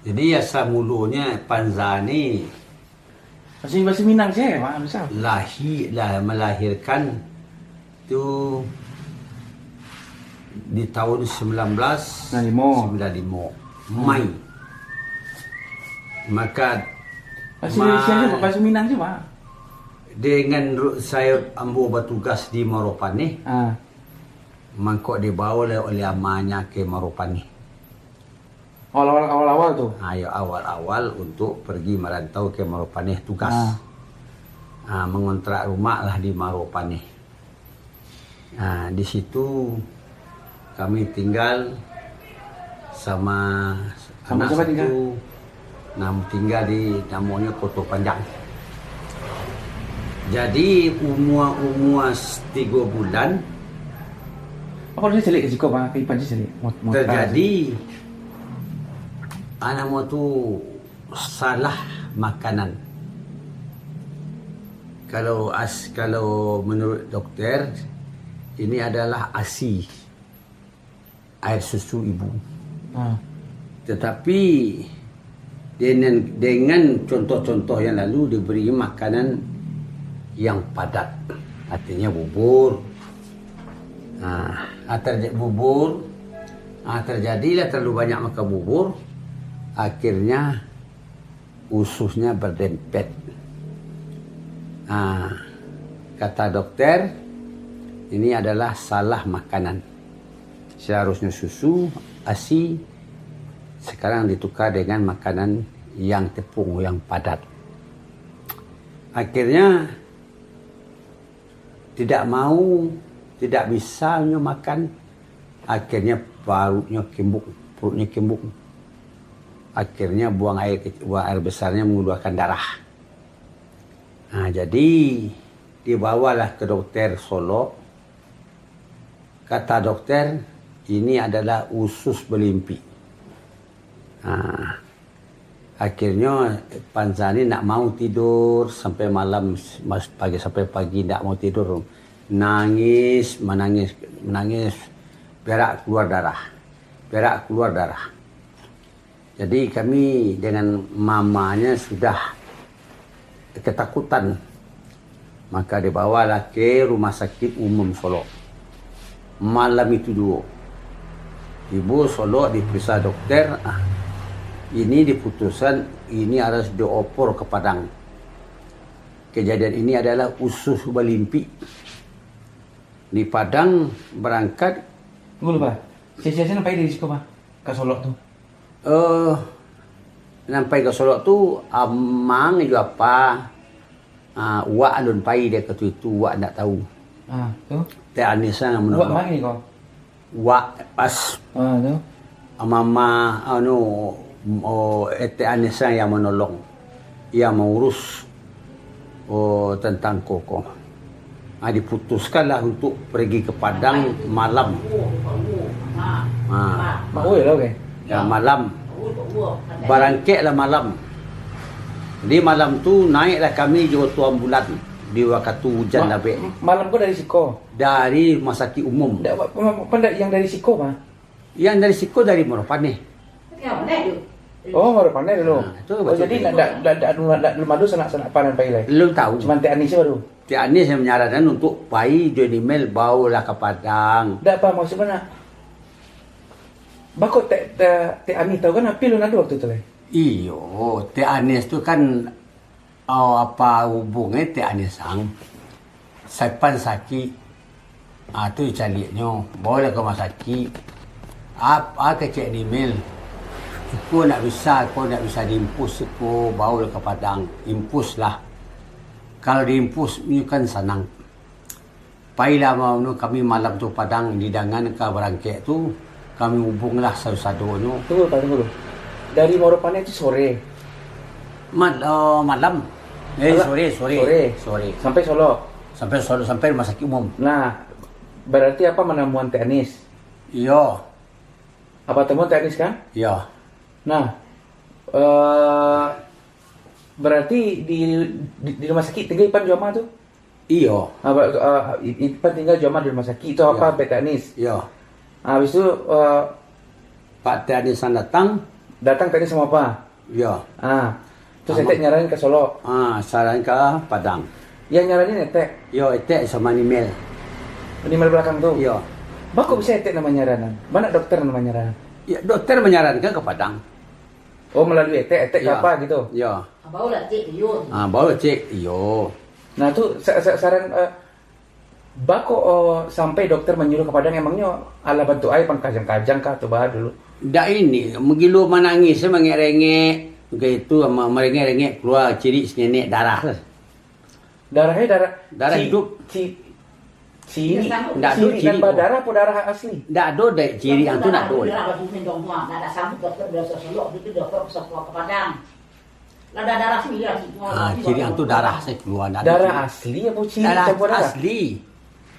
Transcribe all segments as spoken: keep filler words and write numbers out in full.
Jadi, asal mulonyo Panza ni Bahasa, bahasa Minang se, Mak, misal. Lahir, lah, melahirkan tu di tahun sembilan belas sembilan lima. Sembilan lima. Hmm. Mai. Maka Bahasa Indonesia ma- se, Mak. Bahasa Minang se, Mak. Dengan ru-, saya, ambo batugas di Maropaneh. Ah. Mangko dibawa oleh, oleh amanya ke Maropaneh. Awal-awal, awal-awal tu? Ha, yo, awal-awal untuk pergi merantau ke Maropaneh tugas. Ah. Ha, mengontrak rumah lah di Maropaneh. Ha, di situ kami tinggal sama Sama anak siapa tinggal? satu, nam-, tinggal di namonyo Koto Panjang. Jadi, umua-umua s-, tigo bulan, Apa dia calik ke siko, Bang? Ke Ipan calik? Mot-, mot-, terjadi, ah, namo tu, salah makanan. Kalau as-, kalau menurut dokter, ini adalah asi, air susu ibu. Ah. Tetapi dengan, dengan contoh-contoh yang lalu, diberi makanan yang padat, artinya bubur. Ah, ah, terja-, bubur, ah, terjadilah terlalu banyak makan bubur, akhirnya ususnya berdempet. Ah, kata dokter, ini adalah salah makanan. Seharusnya susu, asi, sekarang ditukar dengan makanan yang tepung, yang padat. Akhirnya, tidak mau, tidak bisa nyo makan. Akhirnya, parutnyo kimbuk, perutnyo kimbuk. Akhirnya, buang air kec-, buang air besarnya mengeluarkan darah. Nah, jadi, dibawalah ke dokter Solok. Kata dokter, ini adalah usus belimpik. Nah, akhirnyo Panza ni ndak mau tidur sampai malam, mas-, pagi sampai pagi ndak mau tidur. Nangis, manangis, manangis, berak keluar darah. Berak keluar darah. Jadi, kami dengan mamanya sudah ketakutan. Maka dibawalah ke Rumah Sakit Umum Solok. Malam itu juo. Tibo Solok, diperiksa dokter, ah, ini diputuskan, ini harus diopor ke Padang. Kejadian ini adalah usus balimpik. Di Padang berangkat. Tunggu dulu, Bah. Sia-sia nan pai dari siko, Bah, ka Solok tu? Eh, nan pai ka Solok tu, amang jo apa, ah, wak alun pai dek wakatu itu, wak ndak tahu. Ah, tu? Tek Anis lah nan manolong. Wak ma ko? Wak pas. Ah, tu? Mama, anu, oh, Tek Anis lah yang manolong, yang mengurus. Oh, tentang koko. Ah, diputuskanlah untuk pergi ke Padang malam. Ah. Mak Uil lah, oke. Ya, malam. Barangkeklah malam. Di malam tu, naiklah kami jo tu ambulan di wakatu hujan Ma-, labek. Malam ko dari siko? Dari rumah sakit umum. Ndak, apa, apa, apa ndak yang dari siko, Pak? Yang dari siko dari Muaro Paneh. Oh, Muaro Paneh dulu. Nah, itu. Oh, jadi ndak, ndak, ndak, ndak, ndak, belum ado sanak-sanak Pak nan pai lai? Belum tahu. Cuman Tek Anis baru? Tek Anis yang menyarankan untuk pai jo Nimel, baolah ka Padang. Ndak, Pak, maksud mah nak, bako Tek, Tek, Tek Anis tahu kan, Apil alun ado wakatu tu lai? Iyo, Tek Anis tu kan Oh, apa hubungnyo Tek Anis ang? Sapan sakik, ah, tu caliaknyo, baolah ka rumah sakik. Ap-, ah, kecek Nimel. Iko ndak bisa, iko ndak bisa diimpus, iko baolah ka Padang. Impuslah. Kalau diimpus, nyo kan sanang. Pailah ma-, anu, kami malam tu Padang, didangan ka barangkek tu, kami hubunglah sado-sadonyo. Tunggu, Pak, tunggu dulu. Dari Muaro Paneh tu sore? Mal-, eh, malam. Eh, Malam? sore, sore. Sore. Sore. Sampai Solok? Sampai Solok, sampai rumah sakit umum. Nah, berarti apa menemuan Tek Anis? Iyo. Apa temuan Tek Anis, kan? Iyo. Nah, eh, berarti di, di, di rumah sakit tingga Ipan jo Ama tu? Iyo. Ah, ba-, ah, I-, Ipan tingga jo Ama di rumah sakik tu, apa, Iyo. Pak Tek Anis? Iyo. Ah, habis tu, eh, Pak Tek Anis ang datang, Datang tadi samo apa? Yo. Ah. Terus Samo- etek nyaranin ka Solok. Ah, saran ka Padang. Yang nyaranin etek? Yo, etek sama Nimel. Nimel belakang tu? Yo. Bako bisa etek nama nyaranan? Mana dokter nama nyaranan? Ya, dokter menyarankan ke Padang. Oh, melalui etek, etek Yo. ka apa gitu? Yo. Barulah cek iyo. Ah, baru cek iyo. Nah, tu sa- sa- saran, eh, bako, oh, sampai dokter manyuruh ka Padang, emangnyo alah bantuak ai pangkajang-kajang kah atau baa dulu? Dak ini, magilo manangih, mangek-rengek, kaitu, ma- marengek-rengek, kalua cirik sangenek darah lah. Darah, eh, darah Darah ci- hidup. ci- cirik. Ndak ado Cirik cirik nan tu. badarah apa darah asli? Ndak ado dek cirik yang tu, ndak ado. Darah batu mintong tu, ah. Ndak ada sanggup dokter biasa Solok, itu dokter bisa keluar ke Padang. Lah ada darah sendiri lah situ. Ah, cirik yang tu darah saya keluar, ndak ada Darah cirik. asli apa cirik Darah campur darah? asli.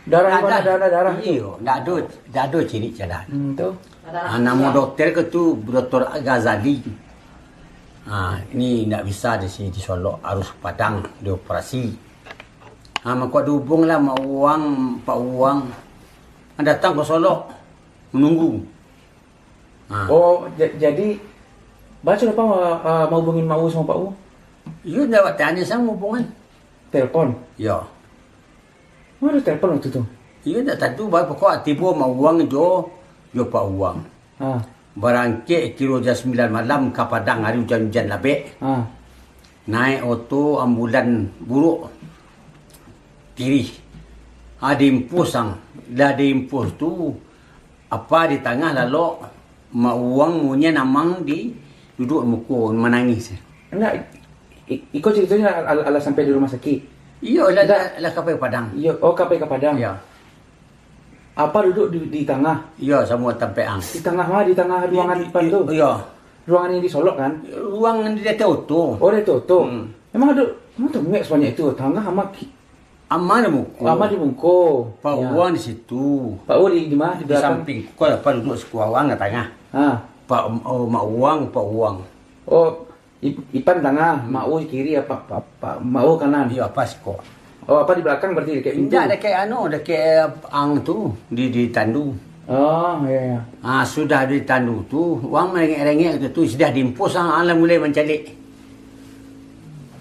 Darah Ndak mana ada. darah, darah tu? Iyo, ndak ado, ndak ado cirik jalan. Hmm, tu. Ah, nama dokter ke tu, Doktor Ghazali. Ah, ini ndak bisa di sini di Solok, harus Padang dioperasi. Ah, mangko dihubung lah Mak Uang, Pak Uang. Ah, datang ke Solok, menunggu. Ah. Oh, ja- jadi, baco apa, ah, mau hubungin Mak U sama Pak U? Iyo, ndak tanya sama hubungan. Telepon? Yo. Mana ada telepon waktu tu? Iyo, ndak tantu, bah, pokok tibo Mak Uang jo, jo Pak Uang. Ha. Barangkek kiro jam sambilan malam ka Padang, hari ujan-ujan labek. Ha. Naik oto ambulan buruk. Tirih. Ha, diimpus ang. Lah diimpus tu, apa di tangah lalok, Mak Uang munyian amang di duduk muko manangih. Indak, i- iko caritonyo al- al- alah sampai di rumah sakik? Iyo, lah, Indak. lah, lah ka Padang. Iyo, oh, ka Padang. Iyo. Apa duduk di, di tangah? Iyo, samo tampek ang. Di tangah mah, di tangah ruangan Di- di- pan tu? iyo. Ruangan yang di Solok kan? Ruangan di ateh oto. Oh, di ateh oto. Hmm. Emang ada, emang tu mek sebanyak itu? Tangah sama ki- Ama di muko. Ama di muko. Pak Ya. Uang di situ. Pak U di, di mana? Di Di belakang? samping. Kau apa duduk siko awang ka tangah. Ha. Pak, oh, Mak Uang, Pak Uang. Oh, Ip- Ipan tangah, Mak U kiri, apa, apa, apa, Mak U kanan. Iyo, apa siko? Oh, apa di belakang berarti dekat pintu? Indak, dekat anu, dekat ang tu, di, di tandu. Oh, ya, ya. Ah, sudah di tandu tu, uang merengek-rengek tu, tu sudah diimpus, ang, ang lah mulai mancaliak.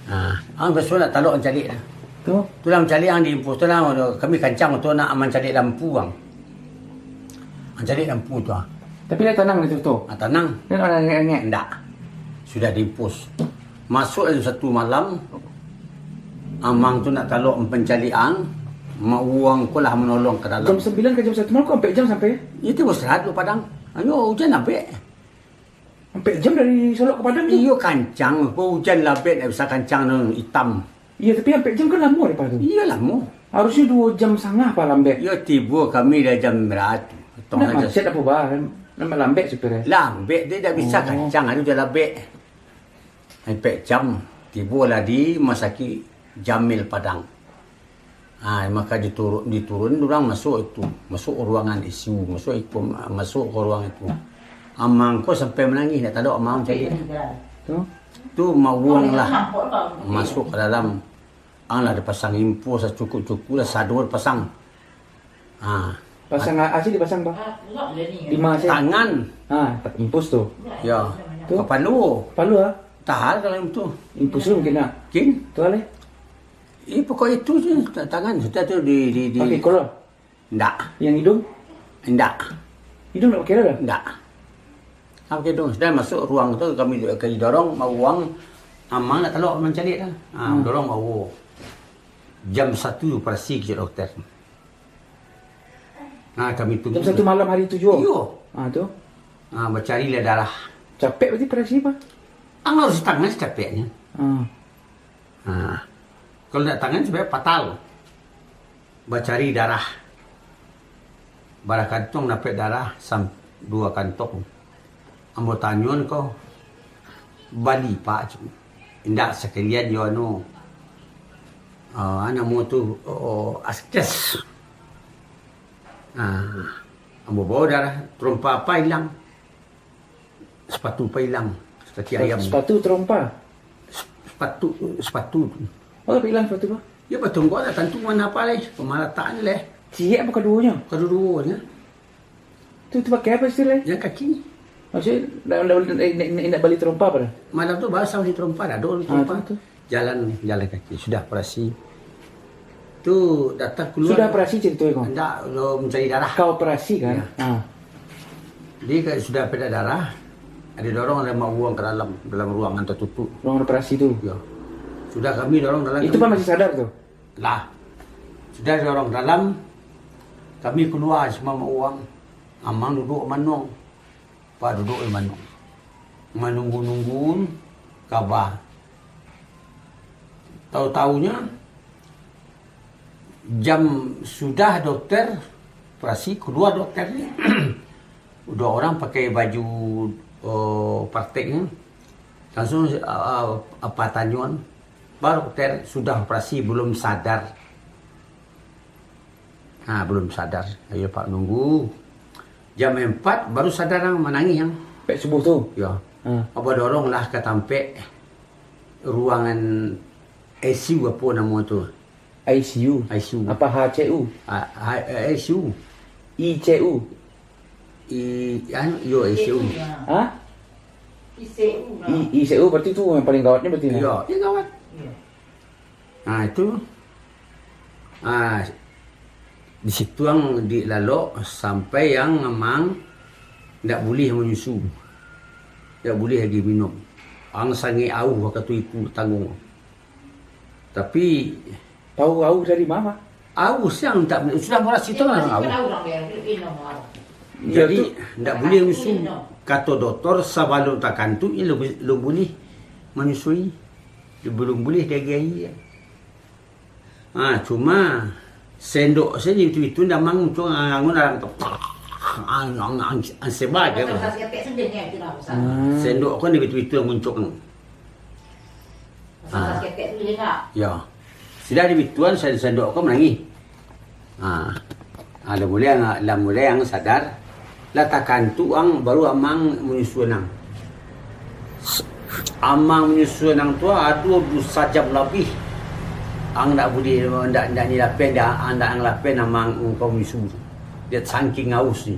Ah, ang biaso nak talok mancaliak lah. Tu? Tu lah mancaliak ang diimpus tu lah, kami kancang tu nak mancaliak lampu ang. Mancaliak lampu tu ah. Tapi lah tanang di tu tu? Ah, tanang. Kan orang rengek-rengek? Indak. Sudah diimpus. Masuk dalam satu malam, amang tu nak talok mancaliak ang, Mak Uang ko lah manolong ka dalam. Jam sambilan ka jam satu malam ko ampek jam sampai? Itu istirahat dulu Padang. Ayo, ujan ampek. Ampek jam dari Solok ka Padang tu? Iyo, kancang. Ko ujan labek, ndak bisa kancang tu, itam. Iyo, tapi ampek jam kan lamo dek tu. Iyo, lamo. Harusnyo duo jam sangah paling lambek. Iyo, tibo kami dari jam bara tu. Tong Ndak aja. macet apo ba? Lambek-lambek supir eh? Lambek, dia ndak bisa Oh. kancang, ado ujan labek. Ampek jam, tibo lah di Rumah Sakit Jamil Padang. Ah, maka diturun, diturun urang masuk itu, masuk ruangan I C U, masuk itu, masuk ke ruangan itu. Amang ko sampai manangih, ndak talok amang caliak. Tu? Tu Mak Uang lah masuk ka dalam. Ang lah dipasang infus sacukuik-cukuik lah, sado dipasang. Ha. Pasang a-, aja dipasang, Bah? Di ma aja? Tangan. Ha, infus tu. Ya. Tu? Kapalo. Kapalo, ah? Tahan kalau infus tu. Infus tu mungkin nak. Mungkin. Tu alai? Eh, pokok itu je, ta-, tangan. Sudah tu di, di, di. Pakai kolor? Ndak. Yang hidung? Ndak. Hidung ndak pakai dah? Ndak. Ndak pakai hidung. Sudah masuk ruang tu, kami, kami dorong, Mak Uang, amang nak talok mancaliak dah. Ha, Hmm. dorong, Mak Uang. Jam satu operasi kecek dokter. Ha, kami tunggu. Jam satu malam hari tu juo? Iyo. Ha, tu? Ha, bacarilah darah. Capek berarti operasi, Bah? Ang harus tangan secapeknya. Ha. Ha. Kalau ndak tangan, sebenarnya fatal. Bacari darah. Bara kantong dapek darah, sam-, duo kantong. Ambo tanyoan ko, bali, Pak. Indak sakalian yo anu, ah, namo tu, oh, askes. Ah, ambo bao darah, tarompa apa ilang. Sepatu apa ilang, kaki ayam. Sepatu tarompa? Sepatu, sepatu. Oh, tapi ilang sepatu, Bah? Ya, batunggak lah, tantu mana apa leh, pemalataan leh. Ciek apa kaduonyo? Kaduonyo. Tu, tu pakai apa istilah? Yang kaki. Maksudnyo, ndak, ndak, ndak, ndak, ndak bali tarompa pai? Malam tu baru sampai di tarompa, ado di tarompa. Ah, tu, tu. Jalan, jalan kaki. Sudah operasi. Tu datang kalua. Sudah operasi carito ko? Ndak, lo mancari darah. Ka operasi kan? Iyo. Ah. Jadi, ka-, sudah peda darah, didorong dek mak buang ka dalam, dalam ruangan tatutuik. Ruangan operasi tu? Iyo. Sudah kami dorong dalam. Itu kami pan masih sadar tu? Lah. Sudah didorong dalam, kami kalua samo mak buang. Amang duduak manuang. Pak duduak di manuang. Manunggu-nunggu kaba. Tau-taunyo, jam sudah dokter operasi, kalua dokter ni. Udah urang pakai baju, eh, prakteknyo. Langsuang, eh, eh, patanyoan. Pak dokter, sudah operasi, belum sadar. Ha, belum sadar. Iyo, Pak, nunggu. Jam empat baru sadar, ang manangih, ang. Pek subuh tu? Yo. Ha. Apo doronglah ka tampek ruangan I C U, apo namo tu? I C U? I C U. Apo H C U? Ah, ha, I C U. I C U? I, anu, yo, I C U. Ha? I C U lah. I, I C U berarti tu yang paling gawatnya berarti, nah? Iyo, yang gawat. Iyo. Nah, itu. Ah, di situ ang dilalok sampai ang amang ndak buliah manyusu. Ndak buliah lagi minum. Ang sangaik auih wakatu itu tangguang. Tapi, tahu auih dari ma? Auih siang tak, sudah murah situ lah auih. Iyo. Jadi, tu ndak buliah manyusu. Kato doktor, sabalum takantuak, lun, lun buliah manyusui. Balum buliah diagiah aia. Ha, cuma sendok sajo itu, itu ndak manguncuang, angun dalam tu. Ang, ang, ang, ang, seba je. Macam saketek sajo ni, itu lah, Ustaz. Hmm. Sendok ko ni bitu-bitu yang nguncuang. Macam saketek tu je nak. Ya. Sudah di bituan, sen-, sendok ko manangih. Ha. Ha, lah mulai ang, lah mulai ang sadar, lah takantuak ang, baru amang manyusu ang. Amang manyusu ang tu ado duo sajam labiah. Ang ndak buliah, ndak, ndak ni lapen, ndak, ndak ang lapen amang ko manyusu tu. Dia saking aus ni.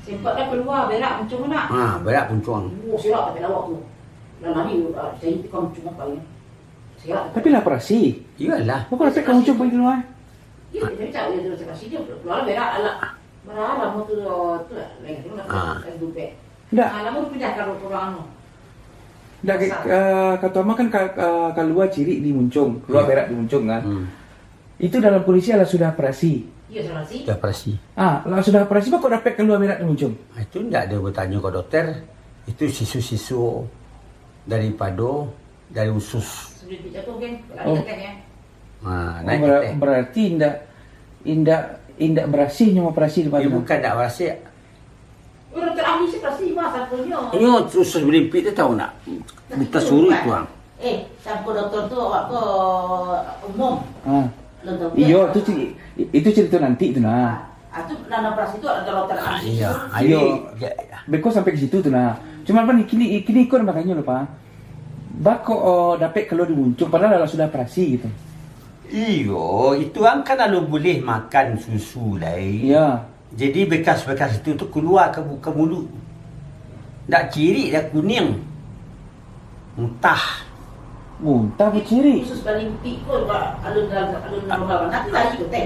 Sempat dah kalua berak muncuang nak? Ha, berak muncuang. Oh, sirak tapi lawak tu. Lah nani, ah, saya tukang muncuang apa ni? Sirak. Tapi lah operasi. Iyolah. Bukan sampai ka muncuang pai kalua. Iyo, tapi tak boleh terus kasih dia, keluar berak alat. Berak lama tu, tu lah, lain tu lah, ah, kan dubek. Ndak. Ah, lama tu pindah kalau kurang anu. Ndak, eh, kato amang kan ka-, ka-, kalua cirik di muncuang, kalua berak di muncuang kan. Hmm. Itu dalam kondisi lah sudah operasi. Iyo, sudah operasi. Sudah operasi. Ah, lah sudah operasi, kok dapek kalua berak di muncuang? Ah, itu ndak ado batanyo ka dokter. Itu sisu-sisu daripado dari usus. Sudah dijatuh kan? Oh. Lagi tekan ya? Ha, oh, naik bera-, ketek. Berarti indak, indak, indak barasiah nyo operasi tu, Pak? Iyo, bukan indak barasiah. Urang terakhir sih pasti mah satunya. Inyo usus berimpik tu tahu ndak? Minta suruh tu, ang. Eh, sangko dokter tu awak ke umum. Ha. Belum tahu. Iyo, tu ceri-, itu cerita nanti tu nah. Ah, tu nan operasi tu ado dokter ahli. Iyo. Iyo. Iyo. Beko sampai ke situ tu nah. Cuma pan kini, kini ikut batanyo lo, Pak. Bako, oh, dapek kalua di muncuang, padahal lah sudah operasi gitu. Iyo, itu ang kan alun buliah makan susu lai. Iyo. Jadi bekas-bekas itu tu kalua ka bu-, ka muluik. Ndak cirik dah, kuniang. Muntah. Muntah apo cirik? Usus barimpik ko, alun, alun normal bana, tadi ko teh,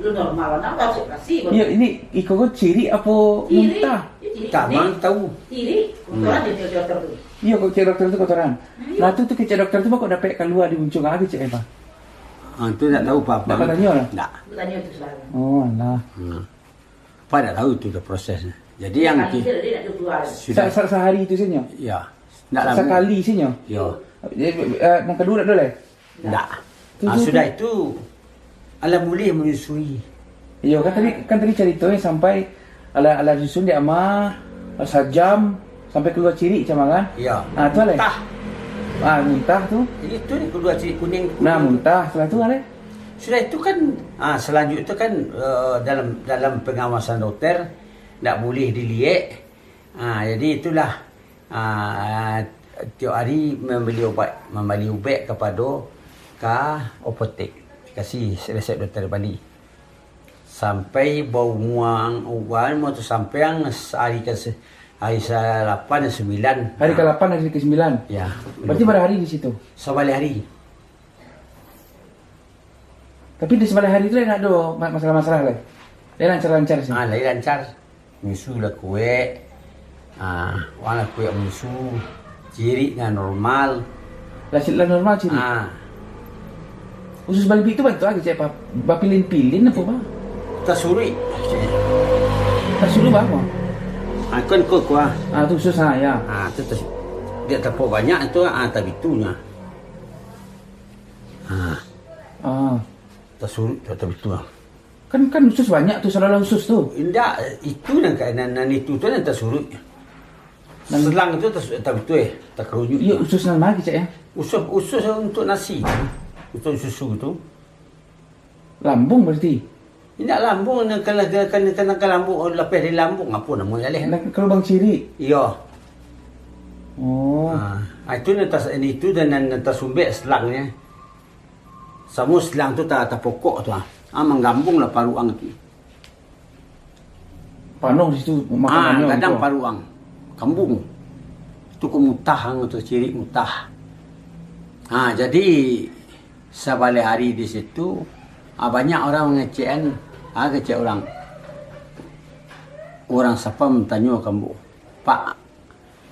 alun normal bana, dah operasi ko. Iyo, ini iko ko cirik apo muntah? Cirik. Cirik. Tak, mang tahu. Cirik. Hmm. Kotoran je dokter tu. Iyo, kok cek dokter tu kotoran. Iyo. Lah tu, tu kecek dokter tu, kok dapek kalua di muncuang, ah, kecek apo? Ah, tu ndak tahu apo-apo. Ndak batanyo lah? Ndak. Batanyo tu salah. Oh, alah. Hmm. Apa ndak tahu tu prosesnyo. Jadi yang ki-, sudah. Sa-, sa-, sahari tu sajo? Iyo. Ndak lamo. Sakali sajo? Iyo. Jadi, eh, nan kaduo dak ado lai? Ndak. Tu, ah, tu, sudah tu. Itu, alah buliah manyusui. Iyo, kan tadi, kan tadi caritonyo sampai alah, alah disusun di ama, sajam, sampai kalua cirik cama kan? Iyo. Ah, tu alah. Muntah. Ah, muntah tu. Jadi tu ni kalua cirik kuning tu. Nah, muntah, setelah tu alah. Sudah itu kan, ah, selanjut tu kan, eh, dalam, dalam pengawasan dokter, ndak buliah diliek. Ah, jadi itulah, ah, tiok hari mambali ubat, mambali ubat kapado ka apotek, dikasih resep dokter bali. Sampai baumuang ubat tu sampai ang sahari ka se-, Hari salapan, sambilan. Hari kalapan, hari kasambilan. Ya. Berarti bara hari di situ? Sabaleh hari. Tapi di sabaleh hari tu lain ado ma-, masalah-masalah lai? Lain lancar-lancar sih? Ah, lain lancar. Manyusu lah kuek. Ah, urang lah kuek manyusu. Cirik lah normal. Lah, lah normal cirik? Ah. Usus balimbik tu bantuak aja, cek, apa? Bapilin-pilin apa, Bang? Tasuruik. Tasuruik, Bang, apa? Ah, kan kau kuah. Ah, tu usus, ah, ya. Ah, tu tas-, dia tapok banyak tu, ah, tabitunyo. Ah. Ah. Tasuruik tu tabitu, ah. Kan, kan usus banyak tu, saluran usus tu. Indak, itu nan ka-, nan, nan itu tu nan tasuruik. Nan selang tu tas-, tabitu, eh, takarunyuik. Iya, usus nan ma, cek, ya? Usus, usus untuk nasi. Usus susu tu. Lambung berarti? Indak lambung, nan ka, ka, ka, ka, ka lambung, oh, lapeh dari lambung, apo namo jaleh? Nan ka lubang cirik? Iyo. Oh. Ah, itu nan tas-, itu dan nan, nan tasumbek selangnyo. Samo selang tu ta-, tapokok tu, ah. Ah, manggambung lah paruang tu. Panuah di situ makanannyo. Ah, gadang tu. Paruang. Kambung. Tu ko mutah, ang tu cirik mutah. Ah, jadi, sabaleh hari di situ, ah, banyak urang mangecekan, ah, kecek urang. Urang Sapam tanyo ka ambo, "Pak,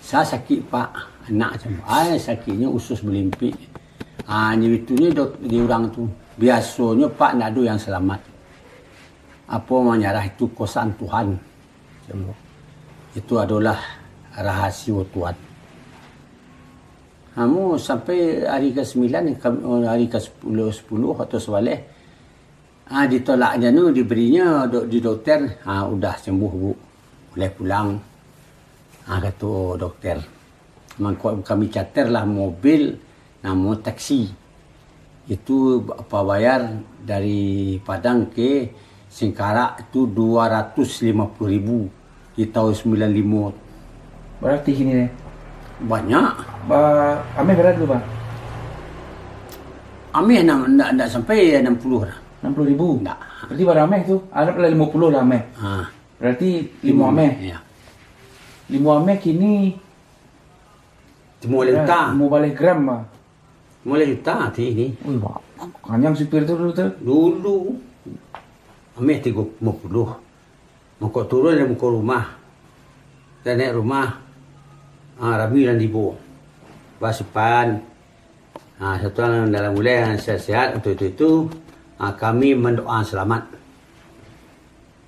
sa sakik, Pak." Anak cam, "Ai, sakiknyo usus balimpik." Ah, nyo itu nyo dok-, di urang tu. "Biasonyo, Pak, ndak ado yang salamat. Apo manyarah itu kuasaan Tuhan." Itu adolah rahasio Tuhan. Namun sampai hari kasambilan, kam-, hari kasapuluah, sapuluah atau sabaleh, ah, ditolaknyo tu, diberinyo dok-, di dokter, ah, "Udah sembuh, Bu. Boleh pulang," ah, kato dokter. Mangko kami caterlah mobil namo taksi. Itu babayar dari Padang ke Singkarak tu dua ratus lima puluh ribu di tahun sembilan limo. Berarti kini ni? Banyak. Ba-, ameh bara dulu, Bang? Ameh ndak, ndak, ndak sampai anam puluh lah. Anam puluh ribu? Ndak. Berarti bara ameh tu? Anggaplah limo puluh lah ameh. Ha. Berarti limo ameh. Iya. Limo ameh kini Limo baleh juta. Limo baleh gram, Bang. Limo baleh juta ti ni. Wih, Bang. Kanyang supir tu dulu tu. Dulu. Ameh tigo limo puluah. Mangko turun dari muko rumah. Dari rumah. Ah, rami lah tibo. Basipan. Ah, satuan dalam uleh sehat-sehat, untuk itu, itu, ah, kami mandoa selamat.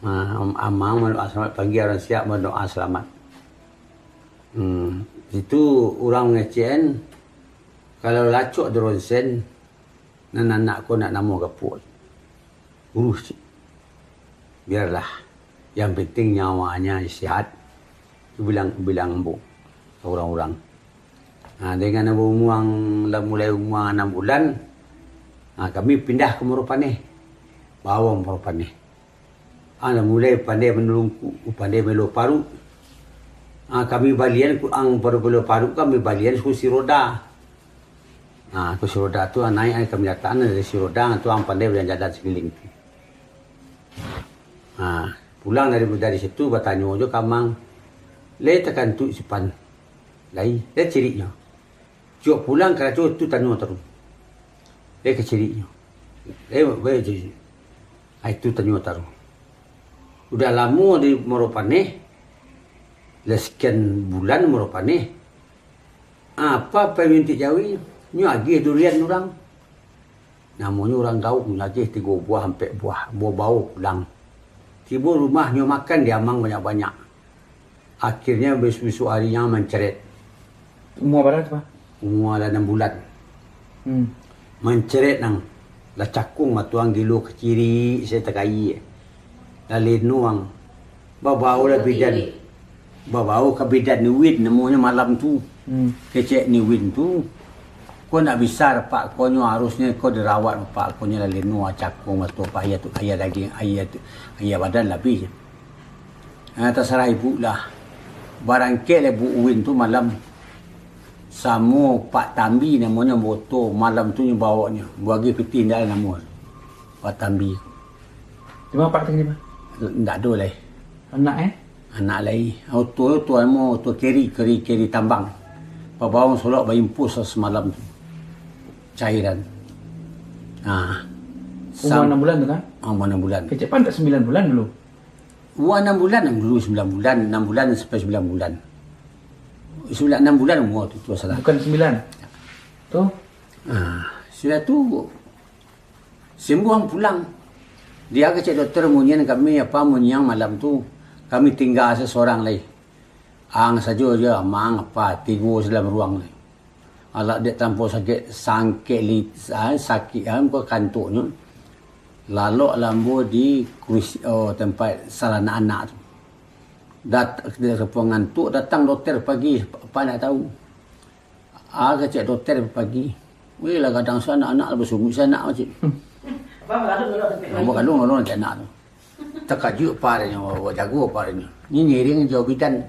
Ah, am-, amang mandoa selamat, panggia urang siap mandoa selamat. Hmm, itu urang mangecekan, kalau lacok di ronsen, nan anak ko nak namo gapuak. Uruih, cik. Biarlah. Yang penting nyawanya sihat. Bilang, bilang ambo ka urang-urang. Nah, dengan ambo umuang, lah mulai umuang anam bulan, nah, kami pindah ka Muaro Paneh. Bawo Muaro Paneh. Ah, lah mulai pandai manulungku, pandai melo paruik. Ah, kami balian ku-, ang pado melo paruik, kami balian kursi roda. Ah, kursi roda tu, ah, naik, ah, kami datang dari kursi roda, tu ang pandai bajalan-jalan sakeliling tu. Ah, pulang dari, dari situ, batanyo jo ka amang, "Lai takantuak si Pan? Lai, lai ciriknyo?" Cubo pulang karajo tu tanyo taruih. Eh, ka ciriknyo. Eh, bae je. Ah, itu tanyo taruih. Udah lamo di Muaro Paneh, lah sekian bulan Muaro Paneh. Apa pai mintak jawi, nyo agiah durian urang. Namonyo urang gauk, nyo agiah tigo buah, ampek buah, bawo pulang. Tibo rumah nyo makan di amang banyak-banyak. Akhirnyo bisuak-bisuak arinyo manceret. Umua bara tu, Pak? Umua lah anam bulan. Hmm. Manceret nang lah cakung matuang gilo kacirik, saya takai. Lah leno ang. Babawo lah bidan. Babawo ka bidan Niwin namonyo malam tu. Hmm. Kecek Niwin tu, "Ko ndak bisa, Pak, ko nyo harusnyo ko dirawat, Pak, ko nyo lah leno, cakung matuang, Pak, aia tu, aia dagiang, aia tu, aia badan lah abih." Ah, tasarah ibu lah. Barangkek lah Bu Uwin tu malam. Samo Pak Tambi namonyo moto, malam tu nyo bawonyo. Buagi pitih ndak lah namo. Pak Tambi. Di ma Pak tadi, Pak? Ndak ado lai. Anak, eh? Anak lai, oto, oto amo, oto keri, keri, keri tambang. Pabawang solok baimpus samalam tu. Cairan. Nah. Umur enam bulan tu kan? Ah, umur enam bulan. Kecek pan tak sembilan bulan dulu? Umur enam bulan dulu, sembilan bulan, enam bulan sampai sembilan bulan. Sembilan, enam bulan umur tu, tu salah. Bukan sembilan. Tu? Ah, sudah tu, Sembuang pulang. Dia kecek dokter, munyian kami, apa, munyiang malam tu, kami tingga se sorang lai. Ang sajo je, amang, apa, tigo se dalam ruang lai. Alah, dek tampo sakik, sangkek li, ah, sakik, ah, muko kantuknyo. Lalok lambo di kursi, oh, tempat salah anak-anak tu. Dat-, dia ngantuk, datang dokter pagi, apa nak tahu. Ah, kecek dokter pagi. Weh, lah gadang sanak, anak lah basunguik sanak, cek. Abang galung, galung, galung, galung, cek anak tu. Takajuik apa adonyo, awak jago apa adonyo. Ni ngiring jauah bidan.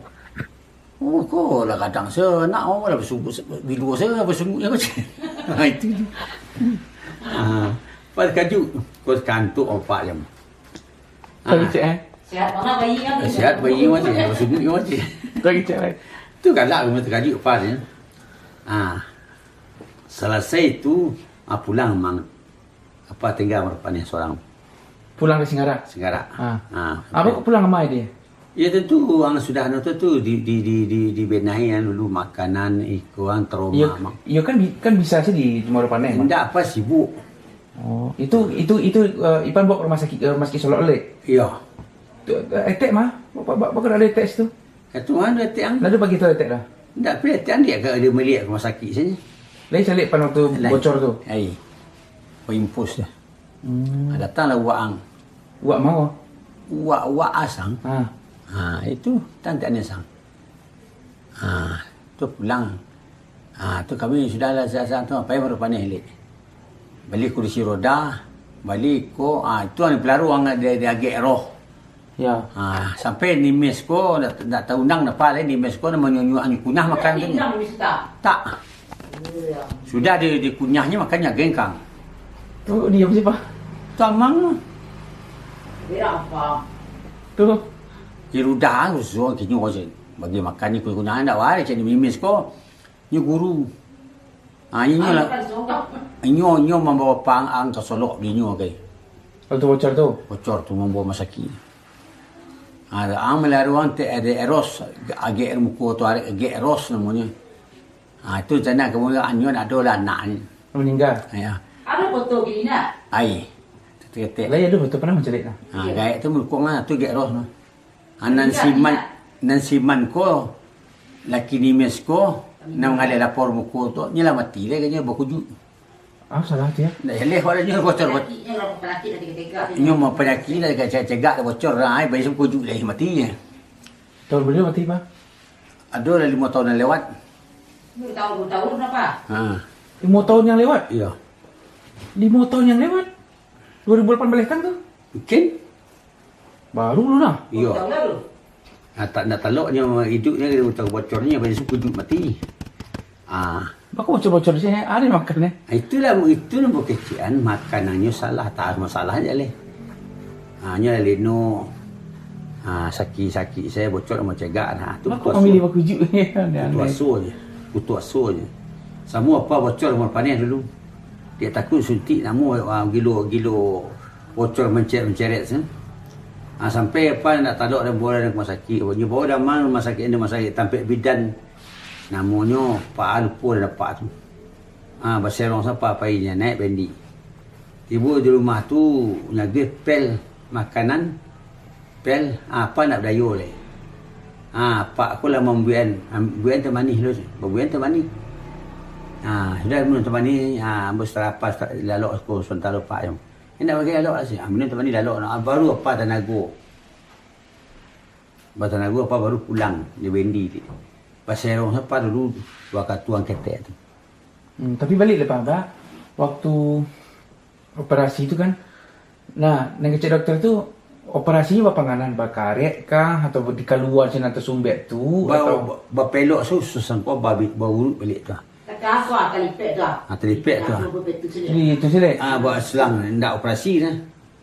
Oh, ko lah gadang sanak, oh, lah basunguik, bilo sanak basunguik, cek. Ha, itu tu. Ha, pas kajuik, ko kantuk apak jam. Sorry, cek, eh. Sihat bana bayi kan? Sihat bayi masih, basunguik masih. Sorry, cek, eh. Tu galak, rumah takajuik apa adonyo. Ah, salasai tu, ah, pulang mang, apa, tingga Marapaneh sorang. Pulang ka Singkarak? Singkarak. Ah. Ah, Abang kok pulang amai dia? Ya, tentu, ang sudah anu tu, tu di, di, di, di, dibenahi, ah, dulu makanan, iko, ang trauma, iyo, mang. Iyo kan bi-, kan bisa sih di Marapaneh, Bang? Indak, apa, sibuk. Oh, itu, itu, itu, eh, Ipan bawa ke rumah sakit, ke rumah sakit Solok, lek? Iyo. Tu, eh, etek mah? Bapak, bapak, bapak ada etek situ? Katu mah etek ang? Ndak ado pagi tu etek dah? Ndak, pai etek ang dia ka, dia maliek ka rumah sakit sajo. Lai caliak pan waktu bocor tu? Ai. Baimpus dah. Hmm. Ah, datanglah uwak ang. Uwak mano? Uwak, uwak asang. Ha. Ha, itu tantiak ni asang. Ha, tu pulang. Ha, tu kami sudahlah siasat tu, pai Marapaneh lek. Bali kurisi roda, bali ko, ha, itu nan dipalaru ang di, di agek roh. Ya. Ha, sampai nimis ko, ndak, ndak taundang napa lai, nimis ko, manyunyuak kunyah makan tu. Tak. Sudah di, dikunyahnya, makannyo gengkang. Tu dia siapa? Tu amang. Tu. Di rudah, rusuh, kinyo ko, cek. Bagi makan ni kunyah-kunyah, ndak warai, cek, di mimis ko. Nyo guru. Ha, inyo lah. Inyo, inyo mambawa pang-, ang ka Solok, inyo, kai. Waktu bocor tu? Bocor tu, mambawa masakik. Ha, ang malaruang te, ada eros, agek muko tu, agek eros namonyo. Ha, tu rencana kamudian, anyo nak ado lah anak ni. Maningga? Ya. Ado foto gini nak? Ai. Tetek-tetek. Lah, ya, ado foto pernah mancaliak tu. Ha, gaek tu mulukong lah, tu gaek roh tu. Ha, nan siman, nan siman ko, laki nimis ko, nan mangalih lapor muko tu, nyo lah mati lah, kanyo bakujuik. Ah, salah tu ya. Ndak eleh, wadah nyo bocor, nyo mau panyakik lah, cegak-cegak lah bocor, ai, bayi kujuik lah, mati nyo. Tahun berapa mati, Pak? Ado lah limo tahun nan lewat. Limo tahun, limo tahun apa? Ha. Limo tahun yang lewat? Iyo. Limo tahun yang lewat? Dua ribu lapan belas kan tu? Mungkin. Baru lu nah. Iyo. Tahun lalu. Ah, tak nak taloknyo, hidupnyo, dia utang bocornyo, banyak suku duduk mati. Ah. Bako bocor-bocor di sini, ada makan, eh? Itulah, itu nan bukecian, makanannyo salah, tak masalah je leh. Ha, nyo lah lino. Ha, sakik-sakik saya bocor mau cegak. Ha, tu putuaso. Putuaso je. Putuaso je. Samo apa bocor mau paneh dulu. Dia takut suntik namo, ha, gilo, gilo bocor menceret-menceret tu. Ha, sampai apa nak talok dan bola dan rumah sakit. Nyo bawa daman rumah sakit, rumah sakit tampek bidan. Namonyo Pak, lupo dah dapat tu. Ha, baserong sapa pai nyo, naik bendi. Tibo di rumah tu, nyaguih pel makanan, pel, apa nak badayo lai. Ha, apak ko lah mambuikan, am-, buikan teh manih tu, babuikan teh manih. Ha, sudah minum teh manih, ha, ambo sarapah, sa-, lalok ko samantaro apak tu. Indak bagai lalok lah sih, ha, minum teh manih lalok, ha, baru apa tanago. Batanago apa baru pulang di bendi tu. Baserong sapa dulu, wakatu ang ketek tu. Hmm, tapi balik lah, Pak, Abah. Waktu operasi tu kan, nah, nan kecek dokter tu, operasinyo bapanganan, bakarek kah, atau dikalua sinan tasumbek tu, ba-, atau ba-, bapelok su-, susah ko babi-, bauruik balik tu. Takah aku, ah, talipek tu, ah. Ah, talipek tu, ah. Aku betul sini. Di itu sini? Ah, buat selang, ndak operasi dah.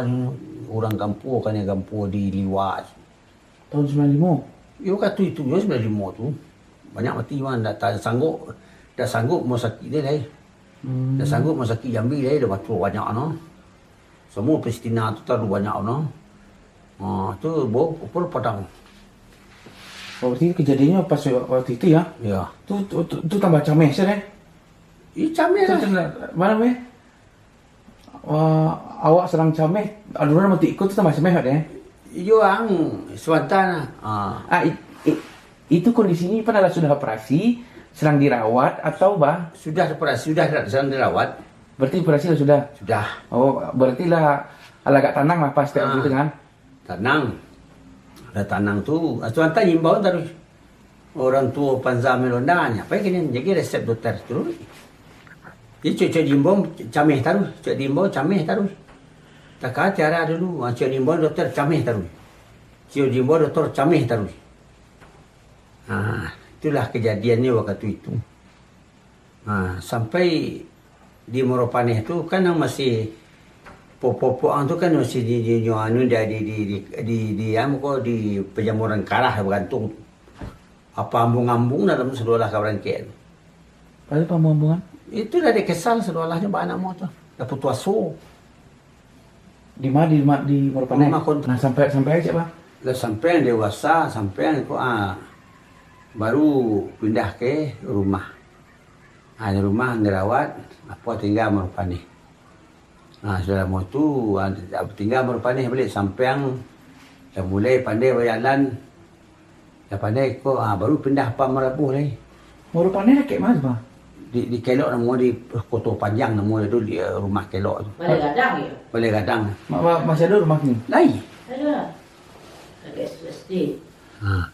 awal ni urang gampua, kanai gampua di Liwak. Tahun sembilan limo? Iyo, wakatu itu juo sembilan limo tu. Banyak mati mah, ndak ta-, sanggup, ndak sanggup rumah sakik deh lai. Hmm. Ndak sanggup rumah sakik Jambi lai, dah mati banyak no. Semua Palestina tu talalu banyak no. Ha, tu bau, apa, padang. Oh, berarti kejadiannya pas waktu itu ya? Ya. Tu, tu, tu, tu tambah cameh sajo, eh? Ih, cameh lah. Tu, tu, mana, eh? Wah, awak sadang cameh, adunan mati iko tu tambah cameh, Mat, eh? Iyo, ang, sabanta nah. Ah. Ah, i-, i-, itu kondisinya pan lah sudah operasi, sedang dirawat atau bah? Sudah operasi, sudah sedang dirawat. Berarti operasi lah sudah? Sudah. Oh, berarti lah agak tanang lah pas tengok Ah. gitu kan? Tanang. Lah tanang tu, ah, sabanta imbau taruih. Urang tuo panza malonda, nyo pai kini, jadi resep dokter tu. Jadi cuak-cuak diimbau cameh taruih, cuak diimbau cameh taruih. Taka tiara dulu, ah, cuak diimbau dokter cameh taruih. Cuak diimbau dokter cameh taruih. Ha, itulah kejadiannya waktu itu. Ha, sampai di Muaro Paneh tu kan yang masih popok-popok ang tu kan masih di, di, di, anu, di, di, di, di, di, di, anu ko, di pajamuran karah bagantung tu. Apa ambung-ambung dalam sadolah ka barangkek tu. Pada pambung-pambungan? Itu dari kesal sadolahnyo baanak mo tu. Dah putus aso. Di ma, di ma, di Muaro Paneh? Rumah kon- Nah, sampai, sampai aja, Bang. Lah, sampai dewasa, sampai ko, ah, baru pindah ke rumah. Ah, di rumah dirawat, apo tingga Muaro Paneh. Nah, sudah lamo tu, ah, tingga Muaro Paneh baliak, sampai lah mulai pandai bajalan. Lah pandai ko, ah, baru pindah apo Malabuah lai. Muaro Paneh dakek ma, Bang? Di, di Kelok namo, di Koto Panjang namo tu, di, eh, rumah Kelok tu. Balai Gadang, yo? Balai Gadang. Ma-, ma-, masih ado rumah kini? Lai. Ado. Dakek S D. Ha.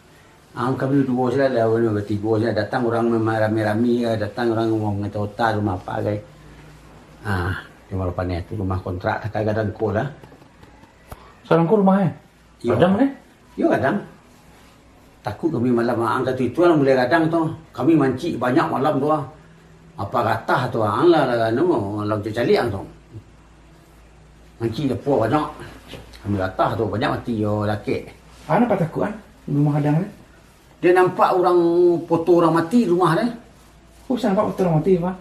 Ah, kami duo sajo lah, lah, batigo sajo. Datang urang ma-, rami-rami, eh, datang urang mangota rumah apo gai. Ah, di Muaro Paneh tu rumah kontrak, takah gadang ko lah. Surang ko rumah, eh? Yo. Gadang, eh? Yo, gadang. Takuik kami malam, ang katu itu lah mulai gadang tu. Kami mancik banyak malam tu, ah. Apo gatah tu, ang lah, lah, anu, malam tu caliak ang tu. Mancik apo banyak. Kami gatah tu, banyak mati yo dakek. Ang apo takuik, ang? Rumah gadang ni? Dek nampak urang poto urang mati rumah deh. Oh, sia nampak poto urang mati, Bang?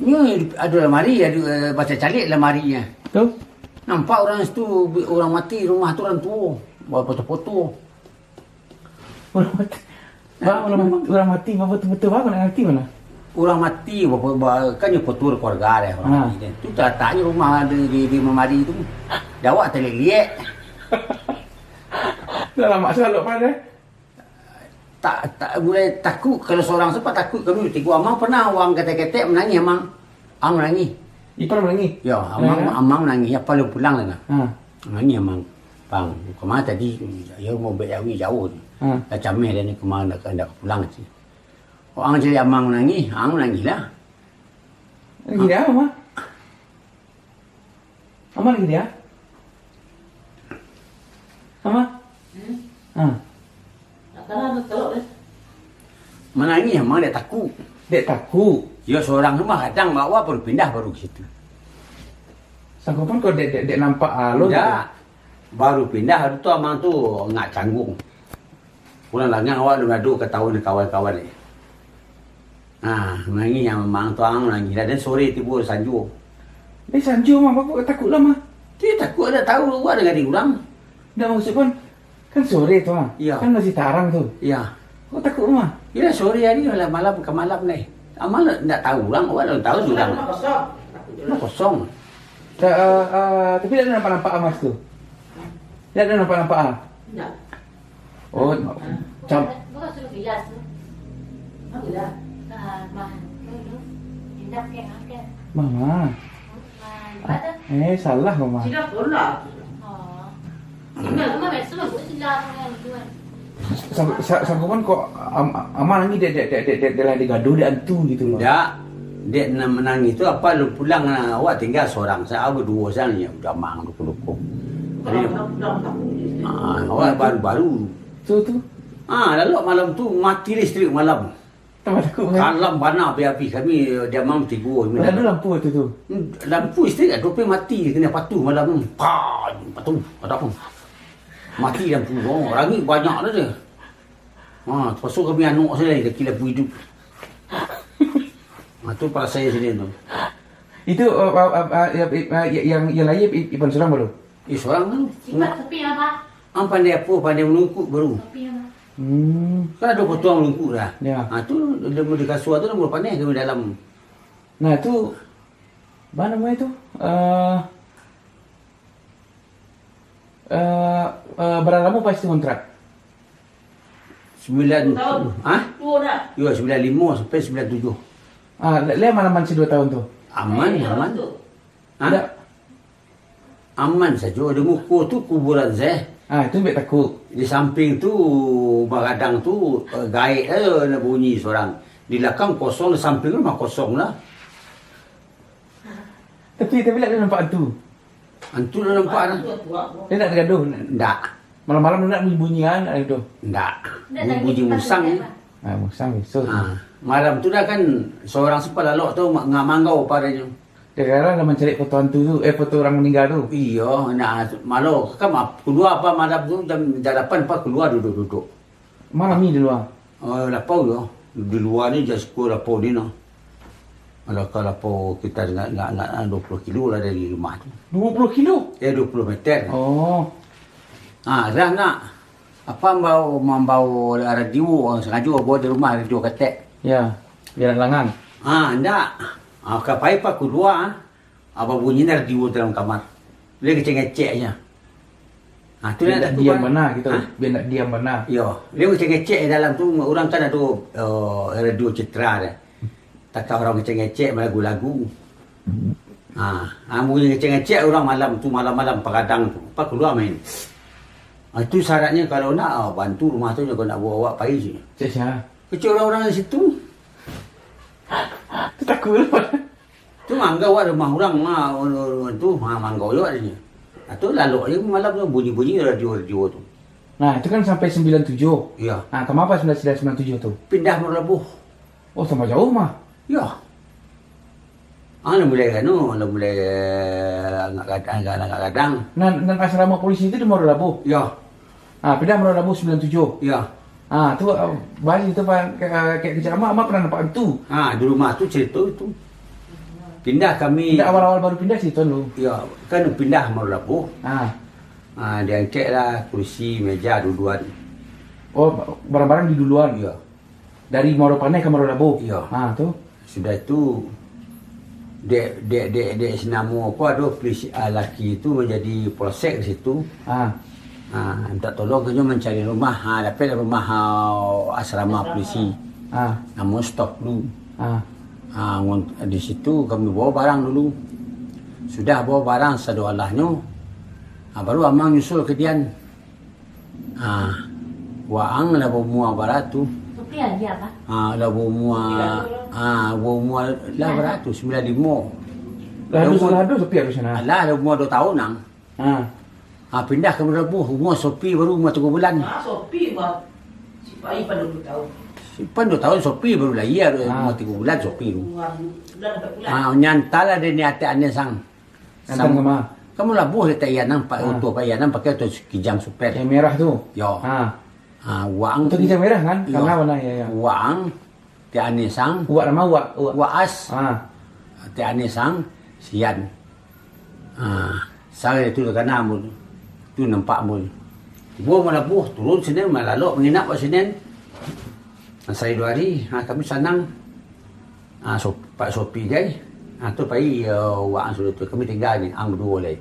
Nyo ado lamari, ado, eh, bacaliak lamarinyo. Tu? Nampak urang situ, urang mati rumah tu, urang tuo, bapoto-poto. Urang mati. Bang, urang mati, urang mati, bapoto-poto, Bang, nak ngarati ma? Urang mati, ba-, ba-, kan nyo poto keluarga deh, urang Ha. mati deh. Tu talataknyo rumah di, di, di lamari tu. Dek awak taliliek. Dah lamo salah, Bang, deh. Tak, tak, mulai takuik, kalau surang tu pun takuik kami batigo. Amang pernah urang ketek-ketek manangih, Amang. Amang manangih. Ipar manangih? Yo, Amang, Kenapa? Amang manangih, apo alun pulang lai nah. Ha. Manangih Amang. Bang, kama tadi, yo, mau bek jauah, jauah tu. Ha. Lah cameh dah ni, kama nak, nak pulang ceh. Urang cari Amang manangih, Amang manangih lah. Manangih dah, Amang? Amang lagi dia? Amang? Hmm? Ha. Nak tanah tu telok deh. Manangih Amang dek takuik. Dek takuik? Yo, surang rumah gadang, baru pindah baru ke situ. Sangko pun kau dek, dek, dek nampak alo Indak. Baru pindah tu Amang tu ngak canggung. Pulang langang awak alun ado katahuan kawan-kawan ni. Ha, manangih Amang tu, Amang manangih lah. Dan sore tibo sanjo. Eh, sanjo mah, bapak takuik lah mah. Dia takuik, dak tahu awak dengan diri urang. Dak, maksud kan, kan sore tu, ah. Iya. Kan masih tarang tu. Iya. Kok takuik mah? Iya, sore hari lah, malam ke malam ni. Amang ndak tahu urang, awak dak tahu urang. Rumah kosong. Rumah kosong. Ta-, eh, eh, tapi dak ada nampak-nampak Amas tu. Dak ada nampak-nampak ah. Dak. Oh, cam- Bukan suruh bilas tu. Apa dah? Ah, mah. Tu, tu. Indak ke, angkat. Mama. Mah, Ah, ada. Eh, salah, Mama. Sudah pula. Oh. Sudah, Mama, biasa lah, buat silap dengan tu kan. Sa-, sa-, sanggupan kok am-, Ama nangih dek, dek, dek, dek, dek, dek lah digaduh dek antu gitu loh. Dak. Dek nan manangih tu, apa lu pulang, ah, awak tinggal sorang. Sa-, awak baduo sajo, udah mang duko-duko. Jadi, ah, awak baru-baru. Tu, tu. Ah, lalu malam tu mati listrik malam. Tambah takut, kan? Kalam bana api-api kami, dia mang tigo. Ada lampu waktu tu? Hmm, lampu listrik ado, tapi mati kena patuh malam tu. Pah, patuh, ada pun. Mati lampu. Oh, langik banyak dah dia. Ha, terpaksa kami anok saja lagi, laki lampu hidup. Ha, tu parasai sini tu. Itu, uh, uh, uh, uh, ya, uh, ya, yang, yang lahir i-, iban surang baru? Eh, surang tu. Sifat sepi apa? Ang pandai apa? Pandai manungkuk baru. Sepi apa? Hmm. Kan ada potong manungkuk dah. Ya. Ha, tu dia di kasua tu, dia paneh kami dalam. Nah, tu, apa namanya tu? Uh, Eh, eh, bara lamo pas itu kontrak? Sembilan, Dua tahun. Ha? Dua dah. Yo, sembilan limo sampai sembilan tujuh. Ah, le-, le aman-aman si dua tahun tu? Aman, Eh, aman. Tu. Ha? Dak. Aman sajo. Di muko tu kuburan se. Ah, itu bek takut. Di samping tu bagadang tu, eh, gaek, eh, nak bunyi sorang. Di lakang kosong, di samping rumah kosong lah. Tapi, tapi lah ada nampak hantu? Hantu dah nampak dah. Dia nak tergaduh? Ndak. Malam-malam dia nak bunyi-bunyi kan, nak gaduh? Ndak. Ndak, bunyi musang ni. Ah, musang biasa. Ah, malam tu dah kan seorang sepalalok tu ma-, ngah manggau padanya. Kadang-kadang dah mancari foto hantu tu, eh, foto orang meninggal tu. Iyo, nak malam kan ma-, keluar apa malam tu jam, jam lapan apa keluar duduk-duduk. Marami di lua? Oh, lapau yo. Di lua ni jan siko lapau ni no. Kalau, kalau lapau kita ndak, ndak, ndak duo puluah kilo lah dari rumah tu. Duo puluah kilo? Eh, duo puluah meter. Oh. Ah, dah nak. Apa mambawa, mambawa radio, sengaja bawa dari rumah radio katek. Ya, biar langan. Ah, ndak. Ah, ka pai pa kalua, ah. Apa bunyi radio dalam kamar. Dia ngecek-ngecek aja. Ah, tu nak diam bana gitu. Hah? Biar nak diam bana. Yo, dia ngecek-ngecek dalam tu, orang kan ada, eh, radio Citra dah. Takah orang ngecek-ngecek, malagu-lagu. Ha, ha, bunyi ngecek-ngecek orang malam tu, malam-malam pagadang tu. Apa kalua main. Ha, itu syaratnya kalau nak, ah, bantu rumah tu, kalau nak bawa awak pai je. Cek sia? Kecek orang-orang di situ. Tu takut lah. Tu manggau awak rumah orang, ha, tu, ha, manggau juga dia. Ha, tu lalok je malam tu, bunyi-bunyi radio-radio tu. Nah, itu kan sampai sembilan tujuh. Iya. Nah, kenapa sembilan sembilan tujuh tu? Pindah Muaro Labuh. Oh, tambah jauh mah. Yo. Ah, lah mulai anu, lah mulai agak gadang, agak, agak gadang. Nan, nan asrama polisi tu di Muaro Labuh? Yo. Ah, pindah Muaro Labuh sembilan tujuh? Yo. Ah, tu, ah, bali tu, Pak, ke, ke, ke Ama, Ama pernah nampak tu? Ah, di rumah tu cerita tu. Pindah kami. Pindah awal-awal baru pindah situ lu? Yo, kan pindah Muaro Labuh. Ah. Ah, diangkeklah kursi, meja, duluan. Oh, barang-barang di duluan? Yo. Dari Muaro Paneh ka Muaro Labuh? Iyo. Ha, tu? Sudah tu, dek, dek, dek, dek si namo ko ado polisi, ah, laki tu manjadi polsek di situ. Ha. Ha, mintak tolong ka inyo mancari rumah. Ha, dapeklah rumah, ha, asrama polisi. Ha. Namo Stop dulu. Ha. Ha, ngon-, di situ kami bawa barang dulu. Sudah bawa barang sadolahnyo, ha, baru Amang nyusul ka Dian. Ah, waang lah baumua bara tu. Sopi aja, Pak? Ah, lah baumua, ah, baumua lah bara tu, sambilan limo. Lah ado, lah ado Sopi ado sinan? Alah, lah umua duo taun nang. Ah. Ah, pindah ka Muaro Labuh, umua Sopi baru umua tigo bulan. Ah, Sopi, Bang. Si Pai pan duo taun. Si Pan duo taun, Sopi baru lahia, ah, umua tigo bulan Sopi tu. Umua bulan, ampat bulan. Ah, nyantalah dek ni atek ane sang. Antan ka ma? Ka Muaro Labuh letak Ian nang, pa-, oto pa Ian nang pakai oto Kijang Super. Yang merah tu? Yo. Ha. Ha, waang. Oto Kijang merah kan? Yo. Kana warna, ya, ya. Waang, Tian Ane Sang. Uwak nama uwak? Uwak. Uwak As. Ha. Tian Ane Sang, Sian. Ha, sarai tu takana mun. Tu nampak mun. Tibo Muaro Labuh, turun sinen, malalok manginap wak sinen. Sahari duo hari, ha, kami sanang. Ah, so-, Pak Sopi gai. Ah, tu pai, eh, waang sudah tu. Kami tingga ni, ang baduo lai.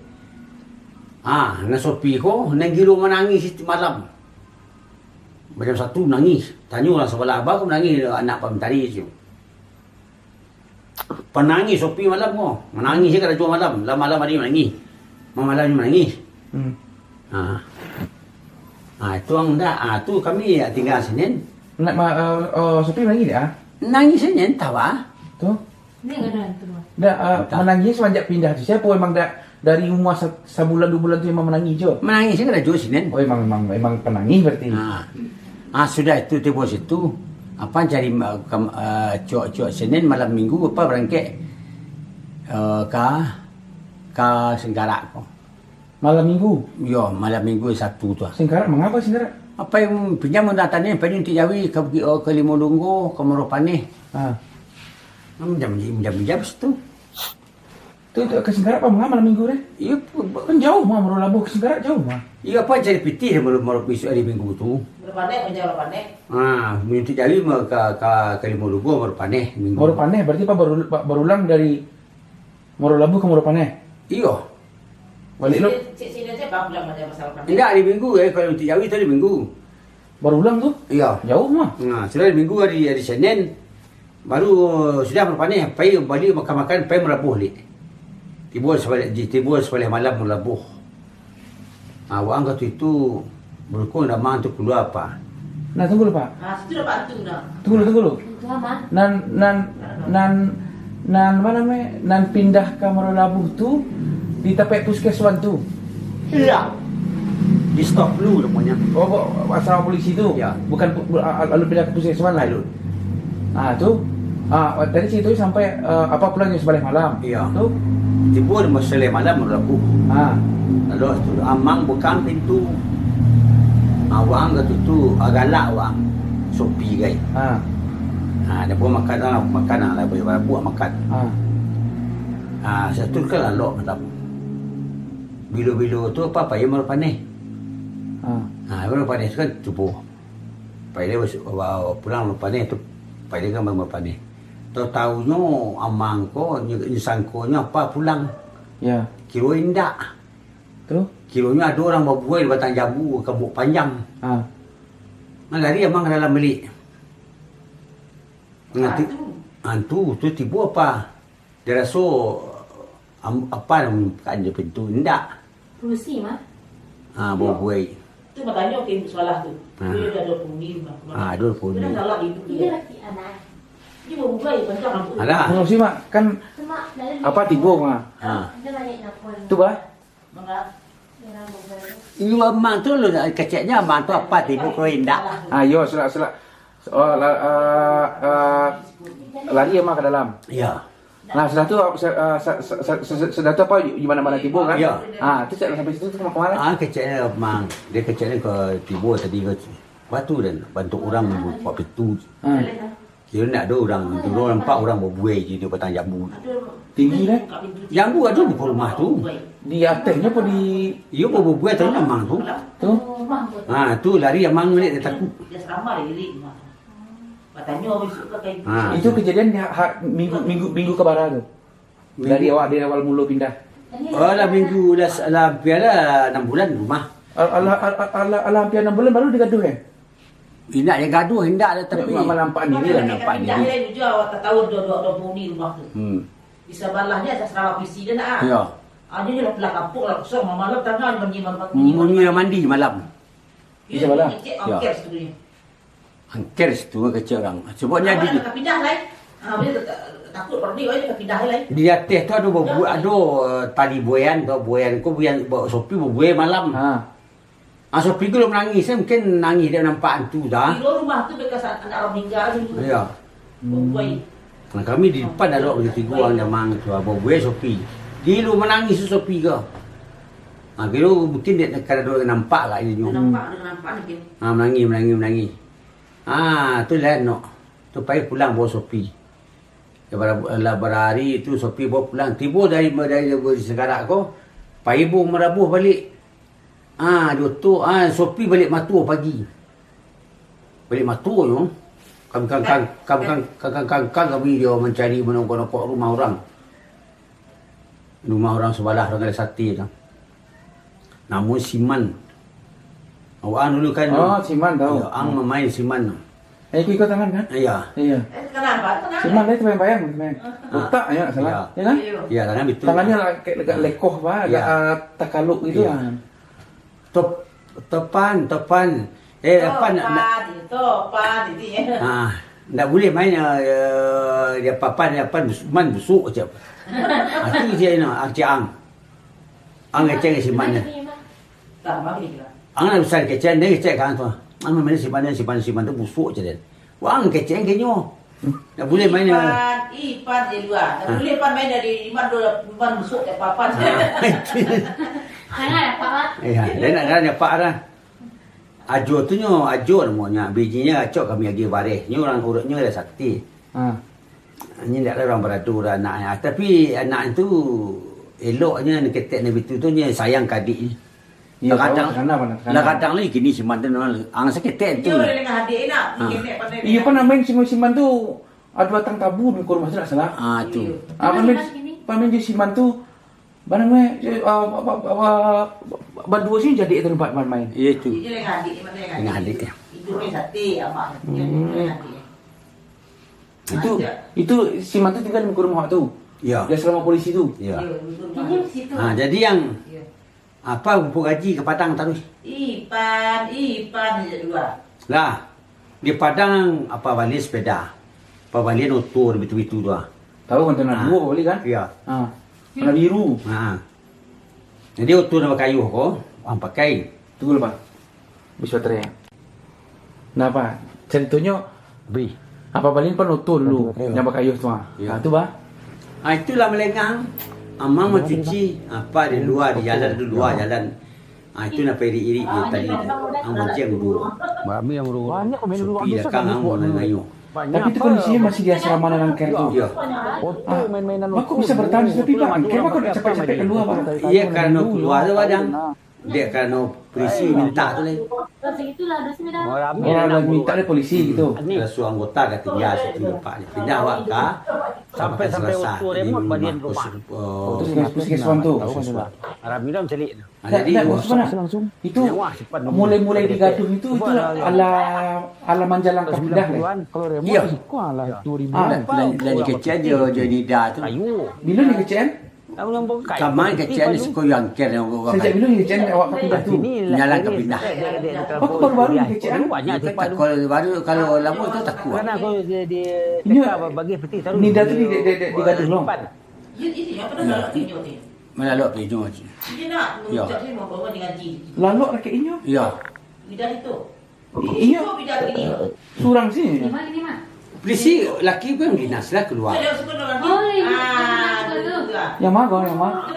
Ah, nan Sopi ko, nan gilo manangih situ malam. Macam satu nangih. Tanyo urang sabalah, "Baa ko manangih anak Pak Mentari tu?" Panangih Sopi malam ko. Manangih se karajo malam. Lah malam hari manangih. Malam hari manangih. Hmm. Ha. Ha, itu ang ndak. Ha, tu kami tingga sinen. Nak ma-, eh, eh, Sopi manangih dak, ah? Nangih sinen, entah, bah. Tu? Ni ada hantu, bah. Dak, eh, entah. Manangih semenjak pindah tu. Siapo emang dak dari umua sa-, sabulan, duo bulan tu emang manangih jo? Manangih sinen karajo sinen. Oh, emang, emang, emang panangih berarti. Ha. Ha, sudah itu tibo situ. Apa cari ma-, kam-, eh, cuak-cuak sinen malam minggu apa barangkek, eh, ka, ka Singkarak ko. Malam minggu? Yo, malam minggu Sabtu tu. Singkarak mangapa Singkarak? Apai pinjam undangan ni, pai untuak jawi ka Bukik, oh, ka Limo Lunggo, ka Muaro Paneh. Ha. Minjam, minjam, minjam situ. Tu, tu ka Singkarak apa mangapa malam minggu deh? Iyo, pu-, pu-, kan jauh mah, Muaro Labuh ka Singkarak jauh mah. Iyo, apa cari pitih Muaro, Muaro bisuak hari Minggu tu? Muaro Paneh, pinjam Muaro Paneh. Ha, untuak jawi mah ka, ka, ka Limo Lunggo, Muaro Paneh, Minggu. Muaro Paneh berarti apa baru-, ba-, barulang dari Muaro Labuh ka Muaro Paneh? Iyo. Balik lu? Sini, sini, sini aja, Bang, bilang aja masalah Paneh. Indak, hari Minggu, eh, kalau untuak jawi tu hari Minggu. Barulang tu? Iyo. Jauh mah. Nah, sudah hari Minggu, hari, hari Senin, baru sudah Muaro Paneh, pai bali makan-makan, pai Muaro Labuh, Lik. Tibo sabaleh, tibo sabaleh malam Muaro Labuh. Ah, waang katu itu, barukun damang tu kalua, Pak. Nah, tunggu lu, Pak. Ah, situ dapat hantu dah. Tunggu lu, tunggu lu. Itu sama. Nan, nan, nan, nan, apa namanya? Nan pindah ka Muaro Labuh tu, di tampek puskeswan tu. Iya. Di Stop dulu namanya. Oh, kok asrama polisi tu? Ya. Bukan pu-, pu-, a-, a-, lalu pindah ka puskeswan lah? Lalu. Ah, tu. Ah, tadi situ sampai, eh, apa pulang jam sabaleh malam. Iya. Tu? Tibo di sabaleh malam Muaro Labuh. Ah. Lalu tu, amang bukak pintu. Ah, waang katu tu, ah, galak waang. Sopi gai. Ah. Ha, dia buat makan lah, makan lah, lah, buat, buat makan. Ha. Ha, satu kan lalok malam. Bilo-bilo tu apa, apa yang baru paneh. Ha. Ha, baru paneh tu kan cubo. Pai dia masuk, bawa pulang baru paneh tu. Pai dia kan baru paneh. Tahu-tahunyo amang ko, nyo, nyo sangkonyo apa pulang. Ya. Kiro indak. Tu? Kironyo ado urang babuai di batang jambu, kabuak panjang. Ha. Nah, lari amang ka dalam balik. Nah, ti-, hantu tu tibo apa? Dia raso, am-, apa nan mambukaan je pintu? Indak. Padusi mah. Ha, babuai. Tu batanyo ka Ibu Salah tu. Ha. Dia ado penghuni rumah. Ha, ado penghuni. Dia dah galak ibu tu. Dia laki anak. Dia babuai panjang rambut. Alah. Padusi mah, kan apa tibo mah? Ha. Tu bah? Iyo, amang tu lo, keceknyo amang tu apa tibo ko indak. Ah, iyo, silak, silak. Oh, la-, ah, ah, lari amang ka dalam. Iyo. Nah, sudah tu, ah, sa-, sa-, sa-, sa-, sa-, sudah tu apa, di mana-mana tibo kan? Iyo. Ah, tu cak sampai situ tu kama-, kamano? Ah, keceknyo amang. Dia keceknyo ka tibo tadi ka batu dan bantuak urang buka pintu. Ah. Kiro ndak ado urang, dulu nampak urang babuai di batang jambu. Tinggi, kan? Jambu ado muko rumah tu. Di atasnyo apo di... Iyo, babuai tu amang tu. Tu? Ha, tu lari amang ni, dia takut. Ha. Itu kejadian di ha-, minggu, minggu, minggu ka bara tu? Dari awak, dari awal mulo pindah? Oh, lah minggu, lah, lah, hampir lah anam bulan di rumah. Al-, alah, al-, al-, alah, alah hampir anam bulan baru digaduah, eh? Indak digaduah, indak lah, tapi ma-, manampak diri lah, nampak diri. Pindah lah, ujar awak tatawa dua, dua, dua penghuni rumah tu. Hmm. Di sabalahnyo asrama polisi dia nak, ah. Iyo. Ah, dia lah pulang kampung lah, kosong, malam tangah dia mandi, malam mandi. Mandi lah mandi malam. Di sabalah? Iyo. Angker situ kecek urang. Sebabnyo di, pindah lai. Ah, dia tak-, takut kalau dia, dia pindah lai. Di ateh tu ado babu-, ado, eh, tali buayan tu, buayan ko buayan, ba-, sopi babuai malam. Ha. Ah, sopi ko lo manangih, mungkin nangih dia nampak hantu dah. Di rumah tu bekas anak orang meninggal dulu. Iyo. Babuai. Nah, kami di depan ado batigo urang jamang tu, babuai sopi. Gilo manangih tu sopi ko. Ha, kiro mungkin dia kan ado nampak lah inyo. Nampak, ado nampak ni, Bin. Ha, manangih, manangih, manangih. Ha, tu lah no. Tu pai pulang bawa sopi. Lah bara-, lah bara hari tu sopi bawa pulang. Tibo dari, dari, dari Sagarak ko, pai bawa marabuah balik. Ha, di oto, ha, sopi balik mato pagi. Balik mato nyo, kangkang, kangkang, kangkang, kami dia mancari manokok-nokok rumah urang. Rumah urang sabalah, urang gadai sate tu. Namo Siman. Awak ang dulu kan? Oh, Siman, tahu. Iyo, ang mamain Siman tu. Eh, iko, iko tangan kan? Iyo. Iyo. Eh, kenapa? Kenapa? Siman tu bayang-bayang, main. Ah. Utak, yo, ndak salah. Iyo. Yo kan? Iyo, tangan betul. Tangannyo lah, kayak agak lekoh, bah, agak, ah, takaluk gitu, iyo, kan. Top-, topan, topan. Eh, apa nak, nak? Topan, topan, itu ya. Ah, ndak boleh main, eh, eh, dia papan, dia papan, bus-, man busuk aja. Ah, tu dia ni, ah, Cik Ang. Ang kecek si man ni. Ang nak besar kecek, dia kecek kan tu. Ang main si man, si man, si man tu busuk aja dia. Wang kecek kenyo. Ndak boleh main, ah. Ipan, Ipan di luar. Ndak boleh pan main dari Iman tu, Iman busuk tak apa-apa. Ah, itu. Jangan apa-apa. Iya, dia nak, dia nak apa dah. Ajo tu nyo, Ajo namonyo. Bijinyo acok kami agi bareh. Nyo urang urutnyo lah sakti. Ha. Nyo ndak lah urang baradu urang anak. Tapi anak tu eloknyo ketek nabi tu, tu nyo sayang ka adik nyo. Iyo, kadang, tahu, takana, takana. Lah kadang lagi kini si man tu, ang saketek tu. Iyo, lah dengan adik nak, ha, ketek pandai. Iyo, kan namain si, si man tu, ado batang tabu di muko rumah tu, ndak salah. Ah, tu. Iyo. Ah, pamin, pamin jo si man tu, Bana meh, eh, ah, ba-, ba-, ba-, ba-, baduo sini jadi tempat main-main. Iya, itu. Ini lagi adik, ini lagi adik. Dengan adik, ya. Itu main sate, abang. Hmm. Ini lagi adik, ya. Itu, aja. Itu si man tu tinggal di muko rumah tu? Iya. Di asrama polisi tu? Iya. Iya, di muko rumah. Ini di situ. Ah, jadi yang, iya, apa, rumput gaji ka Padang taruih? Ipan, Ipan saja dua. Lah. Di Padang, apa, bali sepeda. Apa, bali oto, bitu-bitu tu, ah. Tahu kan, tanah, ah, duo bali kan? Iya. Ah. Warna biru. Ah. Jadi, oto nan bakayuh ko, ang pakai. Tunggu lah, Pak. Bisa teriak. Nah, Pak, caritonyo, apa, bali pan oto dulu, oto, oto, yang bakayuh tu, ah. Iya. Ah, tu, Pak. Ah, itulah malengang. Amang mancuci, apa, di luar, di jalan, di luar jalan. Ah, itu nan pairik-irik je tadi tu. Ang bonceng duo. Banyak yang urut. Banyak komen dulu. Sopi dah kang ang mau ngayuh. Tapi tu kondisinya masih di asrama nan angker tu. Iyo. Ah, bako bisa bertahan di situ, Pak? Angker bako nak capek-capek kalua, Pak? Iyo, karano kalua tu, Pak, Jang. Dek karano polisi minta tu lai. Oh, lah minta dari polisi gitu. Ada suruah anggota ka tingga situ, Pak. Pindah awak ka, sampai, sampai Selasa. Di rumah kos-, eh, puskesmas tu. Puskesmas. Nah, jadi, maksud mana? Itu mulai-mulai digaduh itu, itu ala, ala manjalang ka pindah, kan? Iyo. Ah. Lah, lah dikecekan jo, jo Nida tu. Bilo dikecekan? Kama kecekan siko yo angker. Sajak bilo kecekan awak ka pindah tu? Manjalang ka pindah. Bako baru-baru dikecekan? Iyo kan, takua baru, kalau lamo tu takua. Inyo, Nida tu di, di, di, digaduh lo. Iyo. Malalok pinyo. Iyo. Lalok rakek inyo? Iyo. Inyo surang se. Polisi laki pun dinas lah kalua. Yang ma ko, yang ma?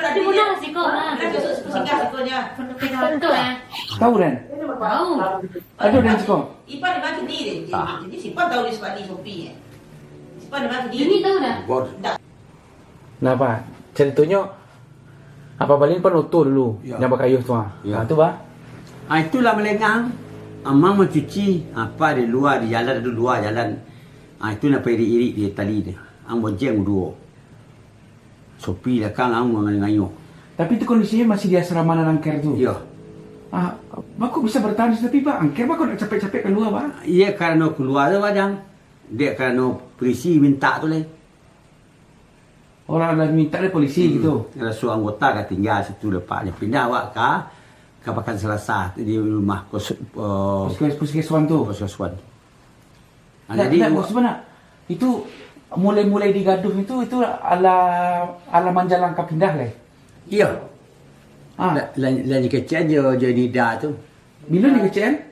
Tahu den? Ado den siko? Ipan mati ni, jadi siapa tahu di sebalik sopi. Siapa mati ni? Ini tahu dah. Nah, Pak, caritonyo, Apa Balin pan oto dulu, nan bakayuah tu, ah. Yo. Ah, tu, Pak. Ah, itulah malengang. Amang mancuci, apa, di lua, di jalan, di lua jalan. Ah, itu nan pairik-irik di tali tu. Ang bojeng duo. Sopi lakang ang mangayuh-ngayuh. Tapi tu kondisinyo masih di asrama nan angker tu? Iyo. Ah, bako bisa bartahan di situ, Pak? Angker bako nak capek-capek kalua, Pak? Iyo, karano kalua tu, Pak, Jang. Dek karano polisi minta tu lai. Urang lah minta dari polisi gitu. Ada suruah anggota ka tingga situ dapaknyo. Pindah awak ka, ka Pakan Selasa, di rumah kos-, eh, puskes-, puskeswan tu. Puskeswan. Ah, jadi, maksud mana? Itu mulai-mulai digaduh itu, itu ala, ala manjalang ka pindah lai? Iyo. Ah. La-, la-, lah dikecekan jo, jo Nida tu. Bilo dikecekan?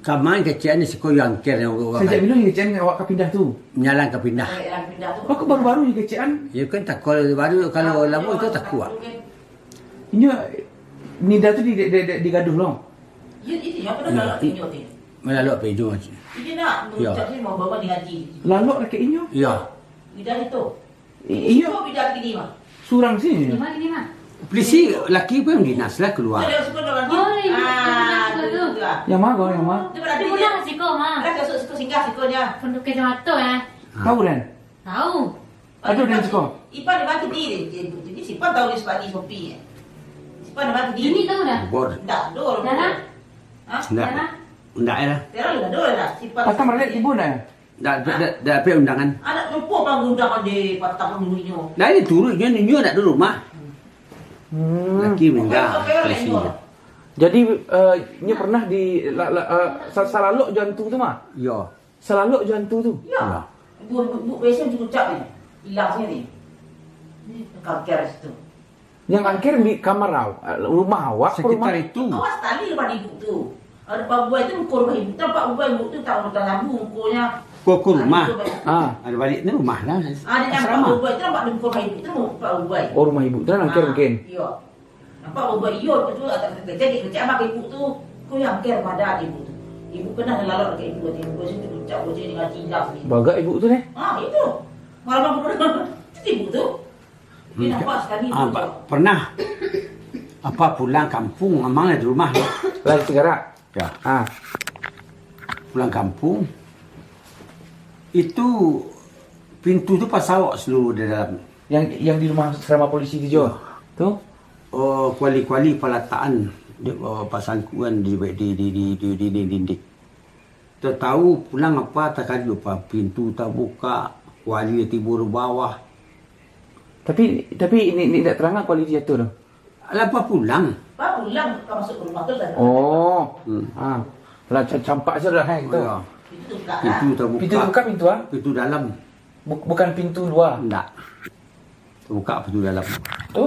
Kama kecekan siko yo angker. Sajak bilo dikecekan awak ka pindah tu? Manjalang ka pindah. Bako baru-baru dikecekan? Iyo kan, takua baru, kalau lamo tu takua. Inyo, Nida tu di, di, di, digaduh lo? Iyo, iyo, iyo. Malalok pinyo. Iyo. Lalok rakek inyo? Iyo. I-, iyo. Surang se. Polisi laki pun dinas lah kalua. Yang ma ko, yang ma? Tahu den? Ado den siko? Ini tahu dah? Bor. Ndak. Ndak. Ndak, eh, lah. Atau mereka ibu ndak, eh? Ndak, ndak, ndak, ndak dapek undangan. Anak lupo panggundangan di patang minggu inyo. Nah, ini turun, inyo, inyo ndak di rumah. Hmm. Laki meninggal, kasihan. Jadi, eh, inyo pernah di, la, la, eh, sa-, salalok jo antu tu mah? Iyo. Salalok jo antu tu? Iyo. Iyo. Bu, bu, bu, biasa cukup cap ni. Ilang sini. Kangker situ. Yang angker di kamar au-, rumah awak, rumah? Sekitar itu. Awas tali rumah ibu tu. Ada Pak Buai tu, muka rumah ibu tu, Pak Buai ibu tu tahu dah labu mukonyo. Ko, ko rumah. Ah. Ada balik ni rumah lah. Ah, dia nampak asrama. Pak Buai tu, nampak di muka rumah ibu tu, Pak Buai. Oh, rumah ibu tu lah angker mungkin. Iyo. Nampak Pak Buai, iyo, tu, tu, tak, tak, tak, tak, tak, tak, tak, ibu tu. Ko yang angker pada ibu tu. Ibu pernah lalok dekat ibu, ibu tu, tu, tu, tu, tu, tu, tu, tu, tu. Bagak ibu tu, eh? Ah, itu. Malam aku pernah. Itu ibu tu. Hmm. Ah, pa-, pernah. Apa pulang kampung, amang lah di rumah. Lah di Segara? Ya. Ah. Pulang kampung, itu pintu tu pasawak seluruh di dalam. Yang, yang di rumah asrama polisi tu jo? Ya. Tu? Oh, kuali-kuali palatakan di, oh, pasangkuan di, di, di dinding. Tatahu pulang apa takajut, apa pintu tabuka, kuali tibo di bawah. Tapi, tapi ini, ini indak tarang kuali jatuah tu? Alah, apa pulang? Apa pulang, ka masuk ka rumah tu lah. Oh. Hmm. Ah. Lah, ca-, campak sajo lah, eh, gitu. Oh, ya. Pintu tabuka. Pintu tabuka, pintu, ah? Pintu dalam. Bu-, bukan pintu luar? Indak. Buka pintu dalam. Tu?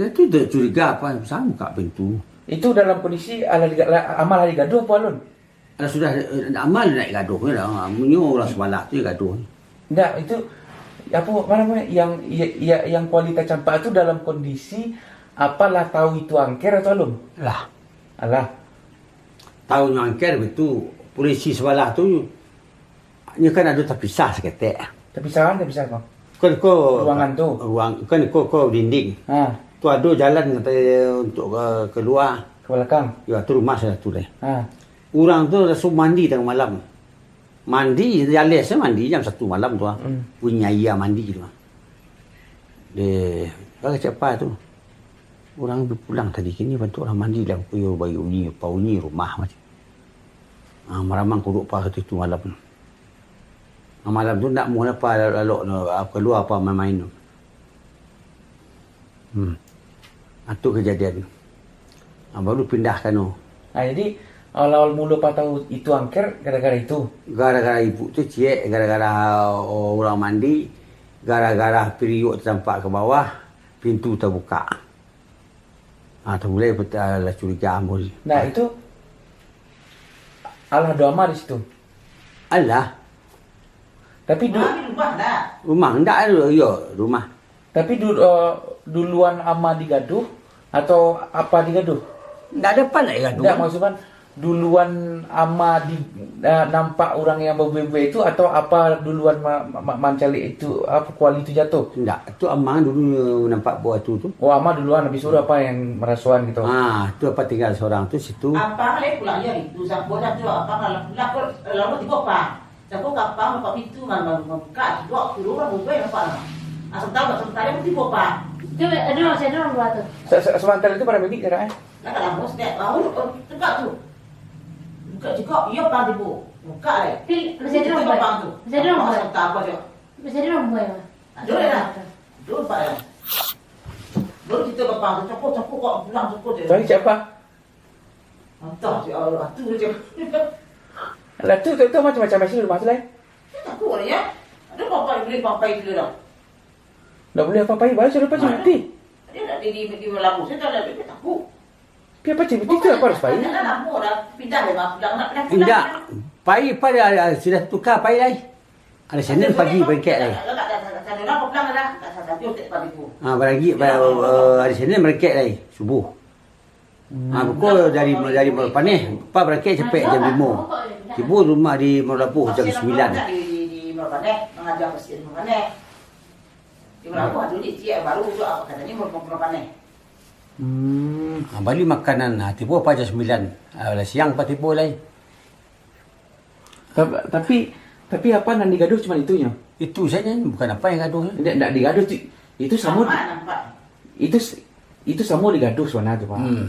Ya, tu dah curiga apa, siapa buka pintu. Itu dalam kondisi alah diga-, lah, amang lah digaduh apa alun? Alah sudah, eh, amang nak gaduh je lah. Munyo urang sabalah tu gaduh. Ndak, itu, apa, apa nama, yang, ya, ya, yang kuali tacampak tu dalam kondisi, apa lah tahu itu angker atau alun? Lah. Alah. Tahu nyo angker itu, polisi sabalah tu, Nyo kan ado tapisah saketek. Tapisah kan, tapisah ko? Kan ko ruangan tu. Ruang, kan ko, ko dinding. Ha. Tu ado jalan sampai untuk ka, kalua. Ka balakang. Yo, tu rumah salah tu deh. Ha. Urang tu langsung mandi tangah malam. Mandi, jaleh se mandi jam satu malam tu ah. Hmm. Bunyi aia mandi tu ah. Deh, kata siapa tu? Urang tu pulang tadi, kini bantuak urang mandi lah. Yo, bayi unyi, pa unyi rumah macam. Ah, maramang kuduk pa tu, tu malam. Ah, malam tu ndak muah apa lalok, lalok no, ah, kalua apa main-main tu. Hmm. Ah, tu kejadian. Ah, baru pindah ka no. Ah, jadi, awal-awal mulo pa tahu itu angker gara-gara itu? Gara-gara ibu tu ciek, gara-gara, oh, urang mandi, gara-gara piriuk tatampak ka bawah, pintu tabuka. Ah, tamulai peta-, lah curiga ambo ni. Nah, itu alah ado ama di situ? Alah. Tapi du- Rumah ndak ado, yo, rumah. Tapi du-, eh, duluan ama digaduh atau apa digaduh? Ndak ado apa nak digaduh. Ndak, kan? Maksud kan, duluan ama di, eh, nampak urang yang babuai-buai itu, atau apa duluan ma-, ma-, mancaliak itu, apa, kuali itu jatuh? Ndak, tu ama dulu nampak buah tu, tu. Oh, ama duluan, habis tu apa yang marasoan gitu? Ah, tu apa tinggal seorang tu situ. Apa le pulang yo itu, siapa dah tu, apa lah, lah, lah, lah, tigo apa? Jago kapang, buka pintu, man-, man-, mambuka, duduak, turun, urang bubuih, nampak lah. Ah, sabanta, sabanta, dia tibo, Pak. Tu, aduh, saya dulu buat tu. Se-, se-, sabanta itu pada minggu cara, eh? Lah, kalau mau setiap tahun, oh, tegak tu. Buka juga, iya, Pak, tibo. Buka, eh. Pil-, masih ada orang buat. Kapang tu. Masih ada orang buat. Sabanta apa je? Masih ada orang buat, Pak. Aduh, dah. Aduh, Pak, ya. Baru kita kapang tu, cokok, cokok, kok pulang, cokok je. Cari siapa? Antah, ya Allah, tu je. Lah tu, tu, tu macam-macam macam rumah tu lain. Takut orang ya. Ada apa-apa boleh papai tu dah. Ndak boleh apa-apa, baru sudah pasti mati. Dia nak di, di, di Melabu, saya tak ada, dia takut. Tapi apa cerita tu, apa harus pai? Dah lama dah pindah memang, pulang nak pindah, pulang. Indak. Pai pada sudah tukar pai lai. Hari Senin pagi berangkat lai. Dah, dah, dah, dah, dah, dah, dah, dah, dah, dah, dah, dah, dah, dah, dah, dah, dah. Ah, berangkat, ber-, eh, hari Senin berangkat lai, subuh. Hmm. Ah, pukul dari, dari Muaro Paneh, pa berangkat capek jam limo. Tibo rumah di Muaro Labuah jam sambilan. Di, di, di Muaro Paneh, mengajar masjid Muaro Paneh. Di Muaro Labuah dulu, dia baru duduk, apa katanya, Muaro, Muaro Paneh. Hmm. Ah, bali makanan, ah, tibo pa jam sambilan. Ah, lah siang pa tibo lai. Ta-, tapi, tapi apa nan digaduh cuma itunyo? Itu saja, bukan apa yang gaduh. Ndak, ndak digaduh tu. Itu samo di-, itu s-, itu samo digaduh sabananyo tu, Pak. Hmm.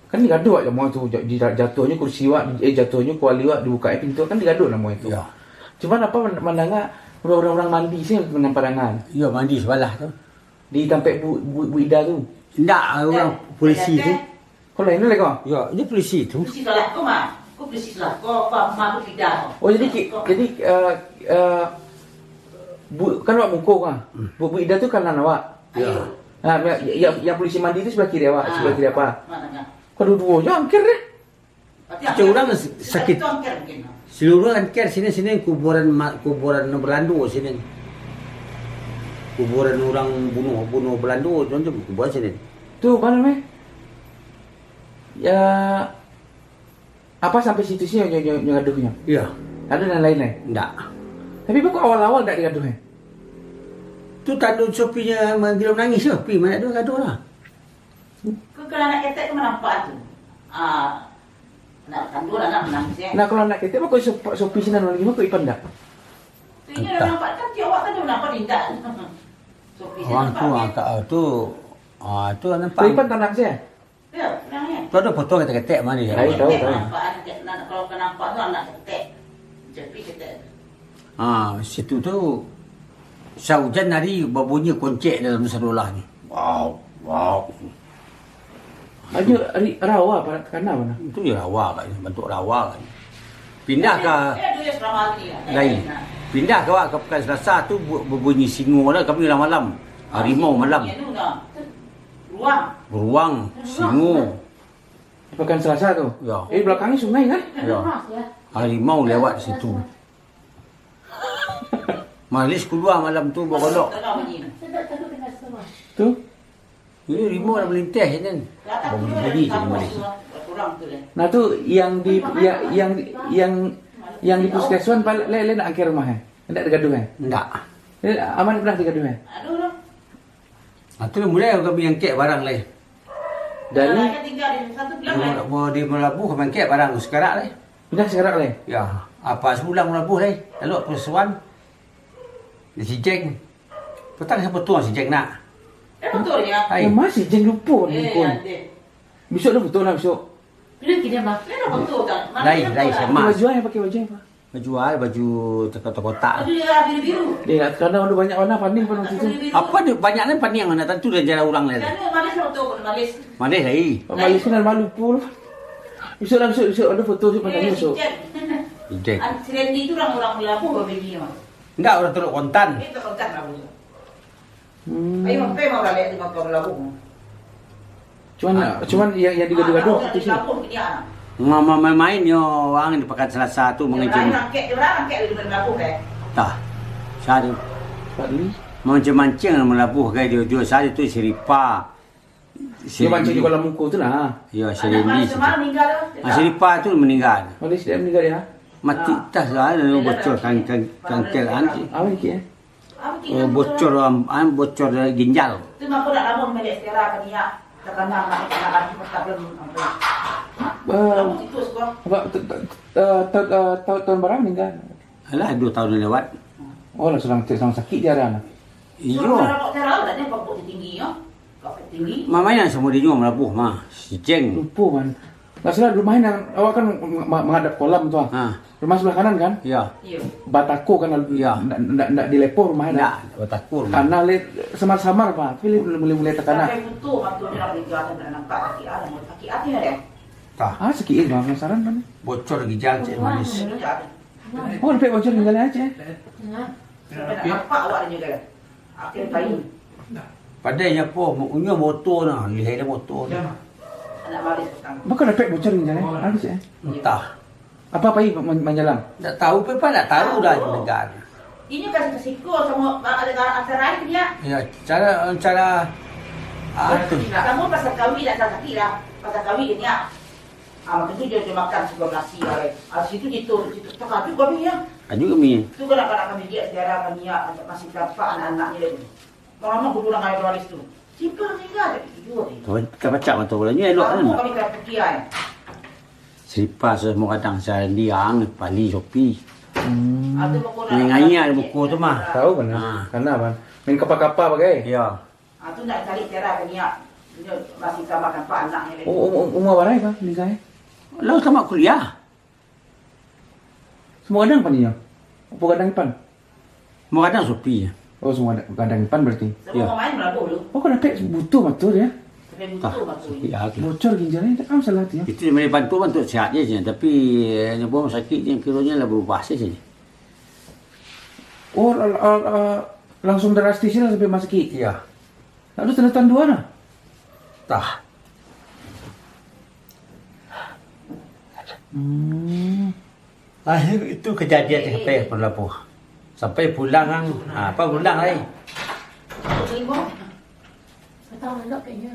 Kan digaduh awak namo tu, ja-, di-, jatuahnyo kursi awak, eh, jatuahnyo kuali awak, dibuka pintu, kan digaduh namo itu. Ya. Cuman apa man-, mandanga urang-urang mandi sih nan parangan. Iyo, mandi sabalah tu. Di tampek Bu, Bu, Bu Ida tu. Ndak, urang polisi tu. Kalau ini lagi, Bang? Ya, ini polisi tu. Polisi salah ko, mah. Ko polisi salah ko, ko, mah, ko tidak. Oh, jadi ki-, jadi, eh, eh, Bu, kan awak muko, kan? Hmm. Bu, Bu Ida tu kanan awak? Ya. Nah, ya, ya, yang polisi mandi tu sebelah kiri awak, sebelah kiri apa? Mana, mana? Kau dua-dua je angker deh. Macam orang sakit. Seluruh angker sini, sini kuburan ma-, kuburan Belando sini. Kuburan orang bunuh, bunuh Belando, macam kuburan sini. Tu, apa namanya? Ya, apa sampai situ sih nyo, nyo, nyo gaduhnyo? Iya. Ada nan lain, eh? Ndak. Tapi kok awal-awal ndak digaduh, eh? Tu tando Sopi nyo manggil nangis, Sopi, mana ada gaduh lah. Kau kalau anak ketek tu nampak tu. Ah, nak tando lah, nak menangis, eh. Nah, kalau anak ketek, kok Sop-, Sopi sinan lagi, kok Ipan ndak? Tu inyo dah nampak, kan tiap awak kan dah nampak indak. Sopi sinan nampak, eh. Orang tu angkat, ah, tu, ah, tu nampak. Kok Ipan tanam sih, eh? Ya, tenang, ya. Tu ada foto ketek-ketek mah ni. Tahu, tahu, tahu. Nampak anak ketek, nak, kalau kau nampak tu anak ketek. Japi ketek. Ah, situ tu, saujan hari babunyi koncek dalam sadolah ni. Wow, wow. Aja ri-, rawa apa nak takana mana? Itu ya rawa kan, bentuk rawa kan. Pindah ka, eh, dulu asrama ni, ya. Lain. Pindah ka, ka Pekan Selasa tu bu-, babunyi singo lah, kami malam-malam. Harimau malam. Ya, tu dah. Beruang. Beruang, singo. Di Pekan Selasa tu? Ya. Eh, belakangnya sungai kan? Ya. Harimau lewat situ. Malis kalua malam tu bagolok. Tu? Ini harimau nak melinteh ni. Berbunyi-bunyi je malis. Nah, tu yang di, ya, yang, yang Yang di puskesmas, pal-, lai, lai nak angkek rumah, eh? Indak digaduah, eh? Indak. Eh, Aman pernah digaduah, eh? Aduh, lah. Ah, tu lah mulai kami angkek barang lai. Dari? Anak tinggal di satu bilang, lai. Di Melabuh kami angkek barang sakarak lai. Pindah sakarak lai? Ya, apa sabulan Melabuh lai. Lalu puskesmas. Di Sijeng. Petang siapa tu Sijeng nak? Eh, betul ya? Hai. Ya, masih Sijeng lupa ni, eh, pun. Ya, deh. Besok dah betul lah, besok. Belum tidak, Bang. Mana foto tak? Mana lai, foto lai, tak? Sama. Pakai baju apa, pakai baju apa? Baju ah, baju terkotak-kotak. Baju dia biru-biru. Eh, kadang ada banyak warna, panih pun waktu tu. Biru-biru. Apa ni, banyak ni panih yang mana tentu dah jarang orang lai. Kan malis foto pun, malis. Malis lai. Oh, malis kan malu pun. Besok lah, besok, besok ada foto, besok pandang besok. Ijek. An-, si Randy tu orang, orang Melabuh, apa bini, Bang? Ndak, orang Teluk Kontan. Eh, Teluk Kontan lah, Bang. Hmm. Ayo, mampir mah balik di Melabuh. Cuman, ah, cuman yang, yang digaduh-gaduh ah, tu sih. Ma-, ma-, main-main yo, urang di Pakan Selasa tu mangancam. Main rangkek, dia orang rangkek di Melabuh, eh. Tah. Sa tu. Fadli. Mancing-mancing Melabuh, kai, dio, dio sa tu si Ripa. Dio mancing di Kolam Muko tu lah. Yo, si Randy. Anak Malis semalam meninggal tu. Ah, si Ripa tu meninggal. Malis dia meninggal ya? Mati tah lah, lalu bocor kan, kan, kanker, kan. Apa ni, eh? Oh, bocor, am, am, bocor ginjal. Tu mako nak lamun melek sekarang kan, ya. Takana nak, nak lagi patah belum, apa. Eh, apa, ta-, ta-, eh, ta-, eh, ta-, tahun bara meninggal? Alah, dua tahun yang lewat. Oh, lah, sedang, sedang sakit dia, Ran? Iyo. Suruh darah kok darah, dah dia pokok tinggi, yo. Pokok tinggi. Mama yang sama dia juga Melabuh, mah. Si Ceng. Lupa, man. Nggak salah, rumahnya yang, awak kan ma-, menghadap kolam tu, ah. Ha. Rumah sebelah kanan, kan? Iya. Iyo. Batako kan, iya, ndak, ndak, ndak dilepoh rumahnya, ndak? Ndak, batako rumah. Tanah le samar-samar, Pak. Tapi le mulai-mulai takana. Sampai butuh waktu dia nak meninggal, sampai nampak sakit, ah, sakit hati ada. Tah. Ah, sakit, eh, Bang, penasaran, kan? Bocor ginjal, Cik Manis. Oh, sampai bocor ginjal aja. Sampai nak nampak awak dia ginjal. Akhir kain. Padahal nyo apo, unyo motor nah, lihai dia motor nah. Anak baris petang. Baka dapek bocor ni, Jan, eh? Habis, eh? Entah. Apa-apa i man-, manjalang? Ndak tahu, Pepa ndak tahu dah. Tahu. Negara. Inyo kan siko-siko samo, ada antara lain dia. Ya, cara, cara, ah, tu. Samo pasal kawin lah, sakit lah. Pasal kawin dia. Ah, mako tu dia, dia makan sugo nasi, ah, eh. Ah, situ jitu, jitu. Takajut kami, ya. Takajut kami. Tu kan anak-anak kami dia, saudara kami, ya, masih tampak anak-anaknya dia tu. Lama kudu urang aia baris tu. Simple tinggal, tapi tidur ni. Kawan, kapacak mato bola. Nyo elok kan? Kami kaputihan. Selipas, semua kadang sehari ang, pali, sopi. Hmm. Ah, tu buku nak. Main aia ada buku tu mah. Tahu kan? Ah. Kana kan? Main kapa-kapa bagai. Ya. Ah, tu nak cari cara ke niat. Dia masih tambah nampak anaknya lagi. Oh, um-, um-, umur bara, Bang, nikah, eh? Lah, tamat kuliah. Semua gadang pan inyo? Apa gadang ipan? Semua gadang sopi. Oh, semua gadang, gadang ipan berarti? Semua pemain berapa dulu? Oh, kau dapat butuh betul ya? Sampai butuh betul. Sopi, ya, okey. Bocor ginjalnya, tak tahu salah tu ya. Itu yang boleh bantu, bantu sihat je, tapi, eh, nyo sakit je, kiranya lah berubah saja. Oh, la-, la-, la-, langsung drastis lah sampai masuk sakit? Iya. Lalu tanda-tanda nah? Tah. Hmm. Akhir itu kejadian sampai pun labuh. Sampai pulang ang, ha, apa pulang lai?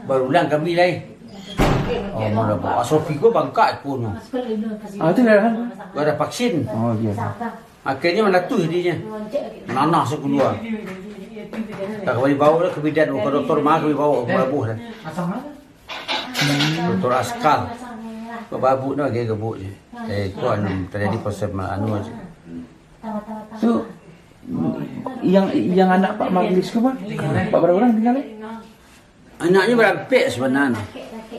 Barulang kami lai. Oh, mana labuh. Asopi ko bangkak pun. Ah, tu dah. Gua ada vaksin. Oh, iya. Akhirnya mana tu jadinya. Nanah sekeluar. Tak kami bawa lah ke bidan, ke doktor mah kami bawa ke labuh dah. Doktor Askal. Kau babuk ni lagi gebuk je. Eh, kau anu, terjadi proses ma-, anu aja. Tu, yang, yang anak Pak Maglis tu, Pak? Pak, berapa orang tinggal, eh? Anaknya barampek sebenarnya.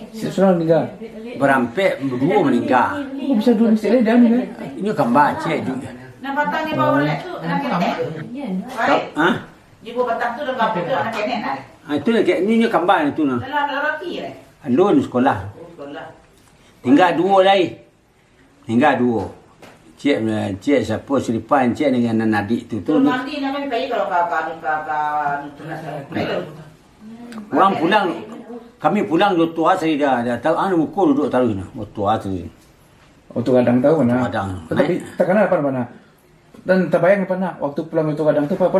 Se-, seorang meninggal? Barampek, dua meninggal. Oh, bisa dua mistake dia meninggal? Ini gambar cek juga. Nah, batang ni bawah tu, nak ketek. Hah? Di bawah batang tu, dah bawah tu, nak ketek, nah. Ah, itu nak ketek, ini, ini gambar itu, nah. Dalam, dalam roti, eh? Alun sekolah. Oh, sekolah. Tinggal dua lai. Tinggal duo. Cik, cik siapo, Suripan, cik dengan anak adik tu, tu. Urang pulang, kami pulang duo tuo sari dah, dah tahu, anu, muko duduak taruih nah, duo tuo sari. Duo tuo gadang tahu nah. Duo tuo gadang. Tapi takana apo nah? Dan tabayang apo nah, waktu pulang duo tuo gadang tu, apo,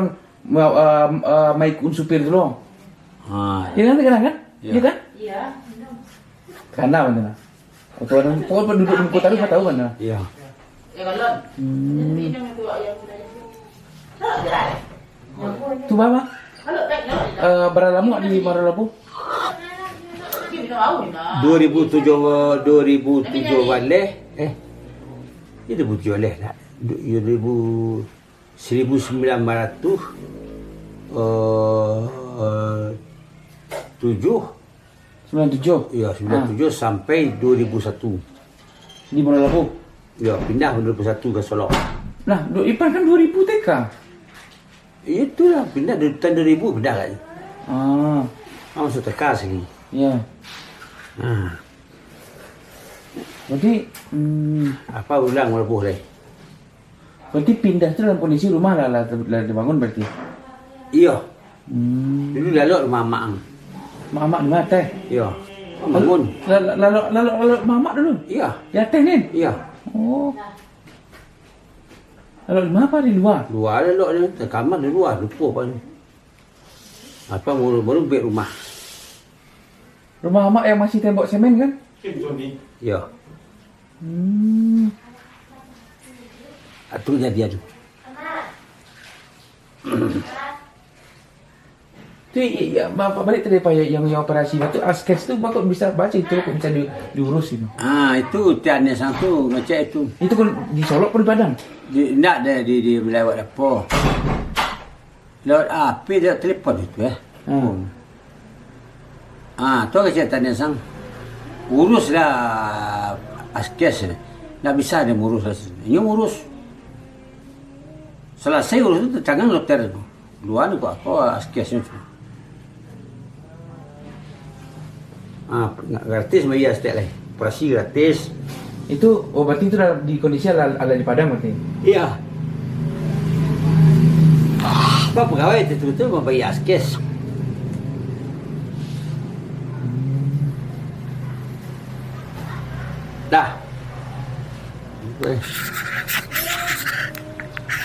ma-, ah, ah, maikun supir tu lo. Ha. Iyo kan, takana kan? Iyo. Iyo kan? Iyo. Kana macam mana? Atau ada, pokok penduduk muko taruih, tahu kan? Iya. Hmm. Tu baa? Eh, bara lamo di Muaro Labuah? Dua ribu tujuh, dua ribu tujuh baleh, eh, dua ribu tujuh baleh lah. Du-, dua ribu, seribu sembilan ratus, eh, tujuh. Sembilan tujuh? Ya, sembilan tujuh sampai dua ribu satu. Di Muaro Labuah? Ya, pindah dua ribu satu ka Solok. Nah, Dok Ipan kan dua ribu T K? Itulah, pindah dari tahun dua ribu, pindah kan. Ah. Ah, masuk T K sini. Ya. Ah. Berarti, hmm. Apa ulang Muaro Labuah lai? Berarti pindah tu dalam kondisi rumah lah, lah, lah dibangun berarti? Iyo. Hmm. Dulu lalok rumah amak ang. Rumah amak di ateh? Iyo. Bangun. La-, la-, lalok, lalok, lalok rumah amak dulu? Iyo. Di ateh ni? Iyo. Oh. Lalok di ma, apa di lua? Lua lalok ni, kamar di lua, lupo apa ni. Apa baru, baru buek rumah. Rumah amak yang masih tembok semen kan? Iyo. Hmm. Ah, tu jadi ado. Tu, i-, i-, ba-, ba-, baliak tadi, Pak, yang, yang operasi tu, askes tu, kok bisa baco itu, kok bisa di-, diurus itu? Ah, itu Tian Desang tu ngecek itu. Itu kan di Solok pun di Padang? Di, ndak, di, di, di lewat apo? Lewat apo, lewat telepon itu, eh. Hmm. Ah, tu kecek Tian Desang. Uruslah askes. Ndak bisa dia ngurus lah. Inyo ngurus. Selesai urus tu, tangan dokter tu. Lua ni kok, apa askesnyo tu? Ah, gratis bayar setiap lai. Operasi gratis. Itu, oh, berarti itu dah di kondisi ala, ala di Padang berarti? Iya. Apa pegawai itu, tu, tu membayar askes. Dah.